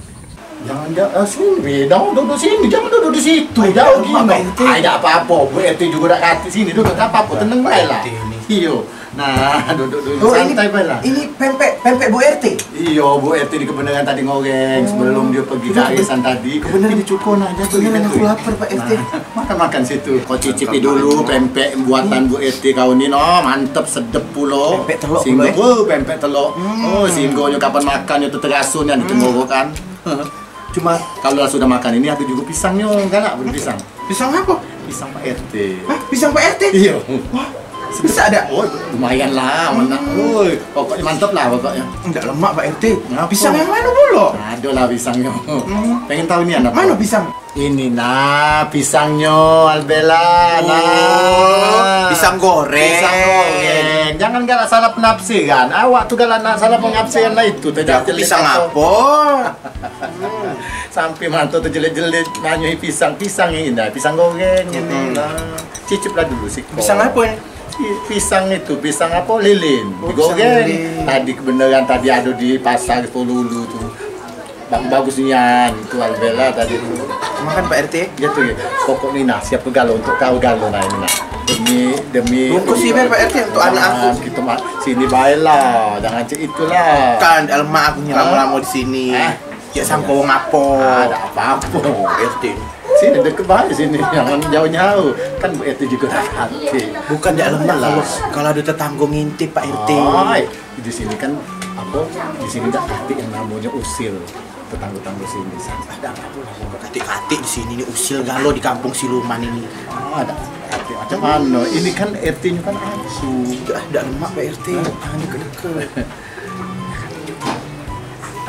Jangan, jangan, ah, sini, dong, duduk sini, jangan duduk di situ, jauh gini. Ai, dak apo-apo, Bu R T jugo dak katik, sini duduk, dak apo-apo, tenang bae lah. Iyo. Nah, duduk dulu, santai bae lah. Ini pempek, pempek Bu R T? Iyo, Bu R T di kebeneran tadi ngoreng sebelum dio pergi ke arisan tadi. Kebeneran dicukur nah, jatuh, kebeneran aku lapar, Pak R T. Nah, makan-makan situ. Kau cicipi dulu pempek buatan Bu R T kau ni, no, mantep, sedep pulo. Pempek telok pulo, eh? Oh, pempek telok. Hmm. Oh, singgonyo kapan makan nyo tu teraso nian di tenggorokan. Cuma kalau lah sudah makan ini, ada juga pisangnyo, galak beli pisang. Pisang apa? Pisang Pak R T. Hah? Pisang Pak R T? Iyo. Wah, bisa dak? Oh, lumayan lah, mana? Hmm. Oi, pokoknya mantep lah pokoknya. Ndak lemak Pak R T. Ngapo? Pisang yang mano pulo? Ado lah pisangnyo. Hmm. Pengen tahu ni apo? Mano pisang? Ini nah, pisangnyo, Albela. Oh, nah. Pisang goreng. Pisang goreng. Jangan galak salah penafsiran. Awak tu galak nak salah penafsiran lah itu. Ya, aku pisang apo? Sampai mato tu jelit-jelit, nanyoi pisang. Pisang yang indah, pisang goreng ini. Hmm. Nah, cicip lah dulu siko. Pisang apo ni? Pi-, pisang itu, pisang apo? Lilin. Oh, pisang lilin. Digoreng. Tadi kebeneran tadi ado di pasar Sepuluh Ulu tu. Bang bagus nian, itu Albela tadi tu. Makan, Pak R T. Ya tu ya. Pokok ni nah, siapa galo untuk kau galo nah ini nah. Demi, demi bungkus ni, Pak R T, untuk anak aku. Kita mah sini bae lah, jangan cak itulah. Kan dak lemak aku ni lamo-lamo di sini. Ya sangko wong apo. Ada apa-apa. R T. Sini deket bae sini, jangan jauh-jauh. Kan R T juga dak katik. Bukan dak lemak kalau, kalau ada tetanggo ngintip, Pak R T. Oi, di sini kan apa? Di sini dak katik yang namanya usil. Tetanggo-tanggo sini, sampai dak apa-apa lah. Katik-katik di sini ni usil galo di kampung siluman ini. Ah, dak katik macam mana? Ini kan R T-nya kan aku. Dah, dak lemak, Pak R T. Anu deket-deket.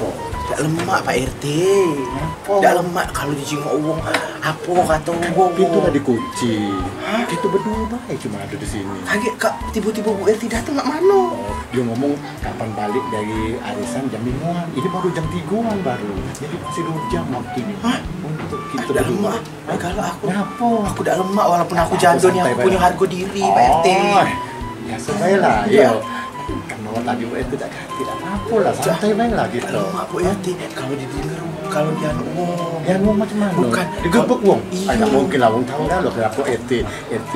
Oh, dak lemak, Pak R T. Dak lemak kalau dijingok wong. Apa kata wong? Itu tadi kunci. Hah? Kita berdua bae cuma ada di sini. Kaget, Kak, tiba-tiba Bu R T datang nak mano? Oh, dia ngomong kapan balik dari arisan jam lima-an. Ini baru jam tiga-an baru. Jadi masih dua jam waktunya. Hah? Untuk kita berdua. Dak lemak. Kalau aku, ngapo? Aku dak lemak walaupun aku jando ni, aku punyo hargo diri, Pak R T. Oh, biaso bae lah. Iyo. Kan mano tadi Pak R T dak katik, dak apo-apo lah, santai bae lah gitu. Dak lemak, Pak R T. Kalau didengar, kalau dianu wong. Dianu wong macam mano? Bukan. Digebek wong. Iyo. Ai, dak mungkin lah, wong tau dah lo kenapa R T, R T,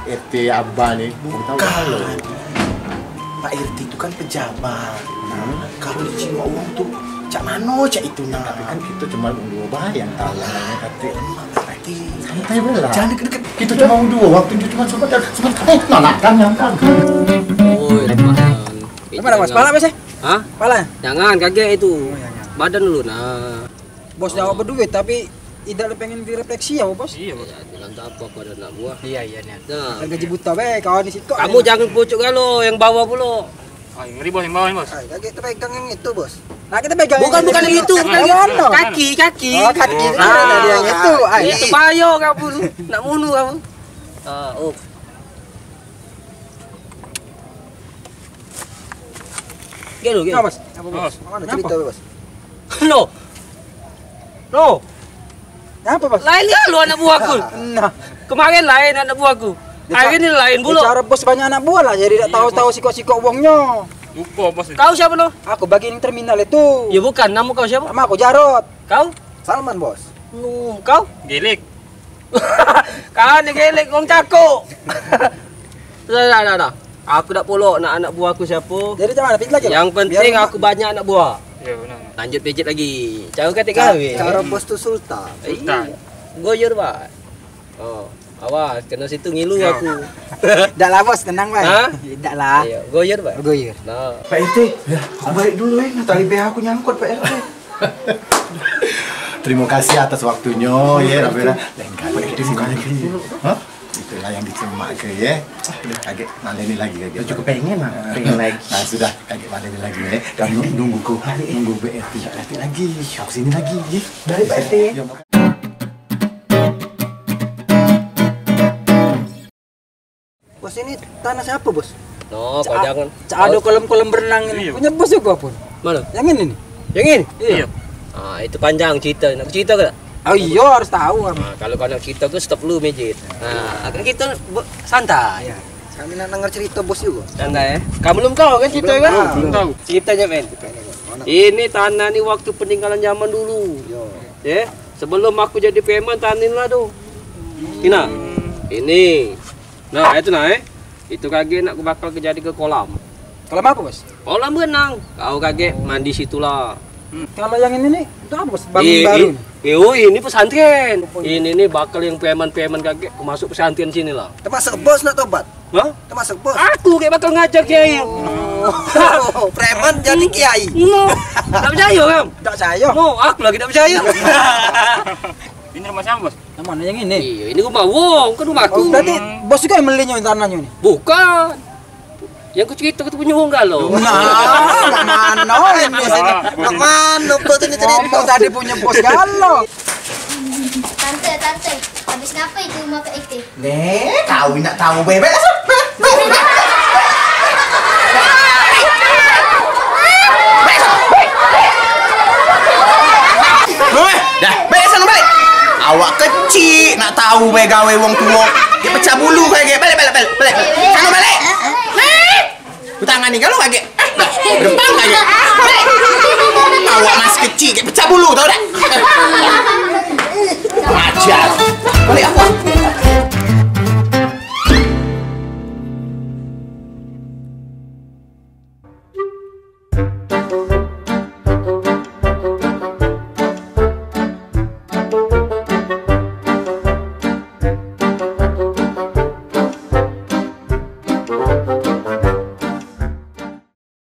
R T abah ni. Wong tau dah lo. Bukan. Pak R T tu kan pejabat. Kalau dijingok wong tu, cak mano, cak itu nah. Tapi kan kito cuma wong duo bae yang tau namonyo katik. Santai bae lah. Jangan deket-deket. Kito cuma wong duo, waktu tu cuma sebentar, sebentar. Eh, nah, nah, kan nyampe. Oi, Bang. Pala, Mas? Pala, Mas, eh? Hah? Pala? Jangan, kagek itu. Oh, jangan. Badan dulu, nah. Bos, awak beduit, tapi idak pengen direfleksi ya, Bos? Iyo, Bos. Ya, bilang tak apa, aku ada anak buah. Iyo, iyo, nian. Nah. Gaji buta bae, kawan di situ. Kamu jangan pucuk galo, yang bawah pulo. Ay, ngeri, Bos, yang bawah ni, Bos. Ay, kagek tepegang yang itu, Bos. Nah, kita pegang. Bukan, bukan yang itu, bukan yang itu. Kaki, kaki. Oh, kaki itu tadi yang itu. Ay. Itu bayo kamu tu. Nak munu kamu. Ah, oh. Gelo, gelo. Nah, Bos. Apa, Bos? Mano cerito, Bos? Lo. Lo. Ngapo, Bos? Lain galo anak buah aku. Nah. Kemarin lain anak buah aku. Hari ni lain pulo. Caro Bos banyak anak buah lah, jadi dak tau-tau sikok-sikok wongnyo. Lupo, Bos. Kau siapo, no? Aku bagian terminal itu. Ya bukan, namo kau siapo? Namo aku Jarot. Kau? Salman, Bos. Nu, kau? Gelek. Kau ni gelek, wong cakok. Dah, dah, dah, dah. Aku dak pulo nak anak buah aku siapo. Jadi, macam mano? Pijit lagi, Bos? Yang penting aku banyak anak buah. Iyo, benar. Lanjut pijit lagi. Caro katik gawe. Caro Bos tu sultan. Sultan. Goyor, Bos. Oh, awas, keno situ ngilu aku. Dak lah, Bos, tenang bae. Hah? Dak lah. Iyo, goyor, Bos. Goyor. Nah. Pak R T, aku balik dulu, eh. Tali P H aku nyangkut, Pak R T. Terima kasih atas waktunyo, ya, Rabbana. Lain kali, lain kali. Hah? Itulah yang dicemak ke, ya. Kagek ngaleni lagi, kagek. Cukup pengen lah, pengen lagi. Nah, sudah, kagek ngaleni lagi, ya. Dan nunggu ku, nunggu B R T lagi. Aku sini lagi, ya. Dari P T. Ya, Bos, ini tanah siapo, Bos? No, kau jangan. Cak ado kolam-kolam berenang ini. Iyo. Punyo Bos jugo, pun. Mano? Yang ini nih. Yang ini? Iyo. Ah, itu panjang cerito. Nak cerito ke tak? Oh iyo, harus tau kamu. Ah, kalau kau nak cerito tu stop dulu, Mijit. Nah, kan kito bu-, santai. Iyo. Kami nak denger cerito Bos jugo. Santai, eh. Kamu belum tau kan cerito kan? Belum tau. Belum tau. Cerito aja, men. Ini tanah ni waktu peninggalan zaman dulu. Iyo. Eh, sebelum aku jadi preman, tanah ni lah tu. Sini nah. Ini. Nah, itu nah, eh. Itu kagek nak ku bakal ke jadi ke kolam. Kolam apo, Bos? Kolam berenang. Kau kagek mandi situ lah. Hmm. Kalau yang ini nih, itu apo, Bos? Bangun baru nih? Eh, oh, ini pesantren. Ini nih bakal yang preman-preman kagek ku masuk pesantren sini lah. Termasuk Bos nak tobat? Hah? Termasuk Bos? Aku kagek bakal ngajar kiai. Oh, preman jadi kiai. No. Tak percaya kamu? Tak percaya. No, aku lagi tak percaya. Ini rumah siapa, Bos? Yang mano yang ini? Iyo, ini rumah wong, kan rumah aku. Oh, berarti Bos jugo yang melinyo tanahnyo ni? Bukan. Yang ku cerito tu punyo wong galo. Nah, mak mano ini? Mak mano kau tu ni cerito? Ngomong tadi punyo Bos galo. Tante, tante, habis ngapo itu rumah Pak R T? Nih, kau nak tau, bebek. Dah, balik sana, balik. Awak kecik, nak tau bae gawe wong tuo. Dia pecah bulu kau, balik, balik, balik, balik. Sana balik. Ku tangani kau kagek. Dah, depan kagek. Balik. Awak masih Cik, pecah bulu, tau dak?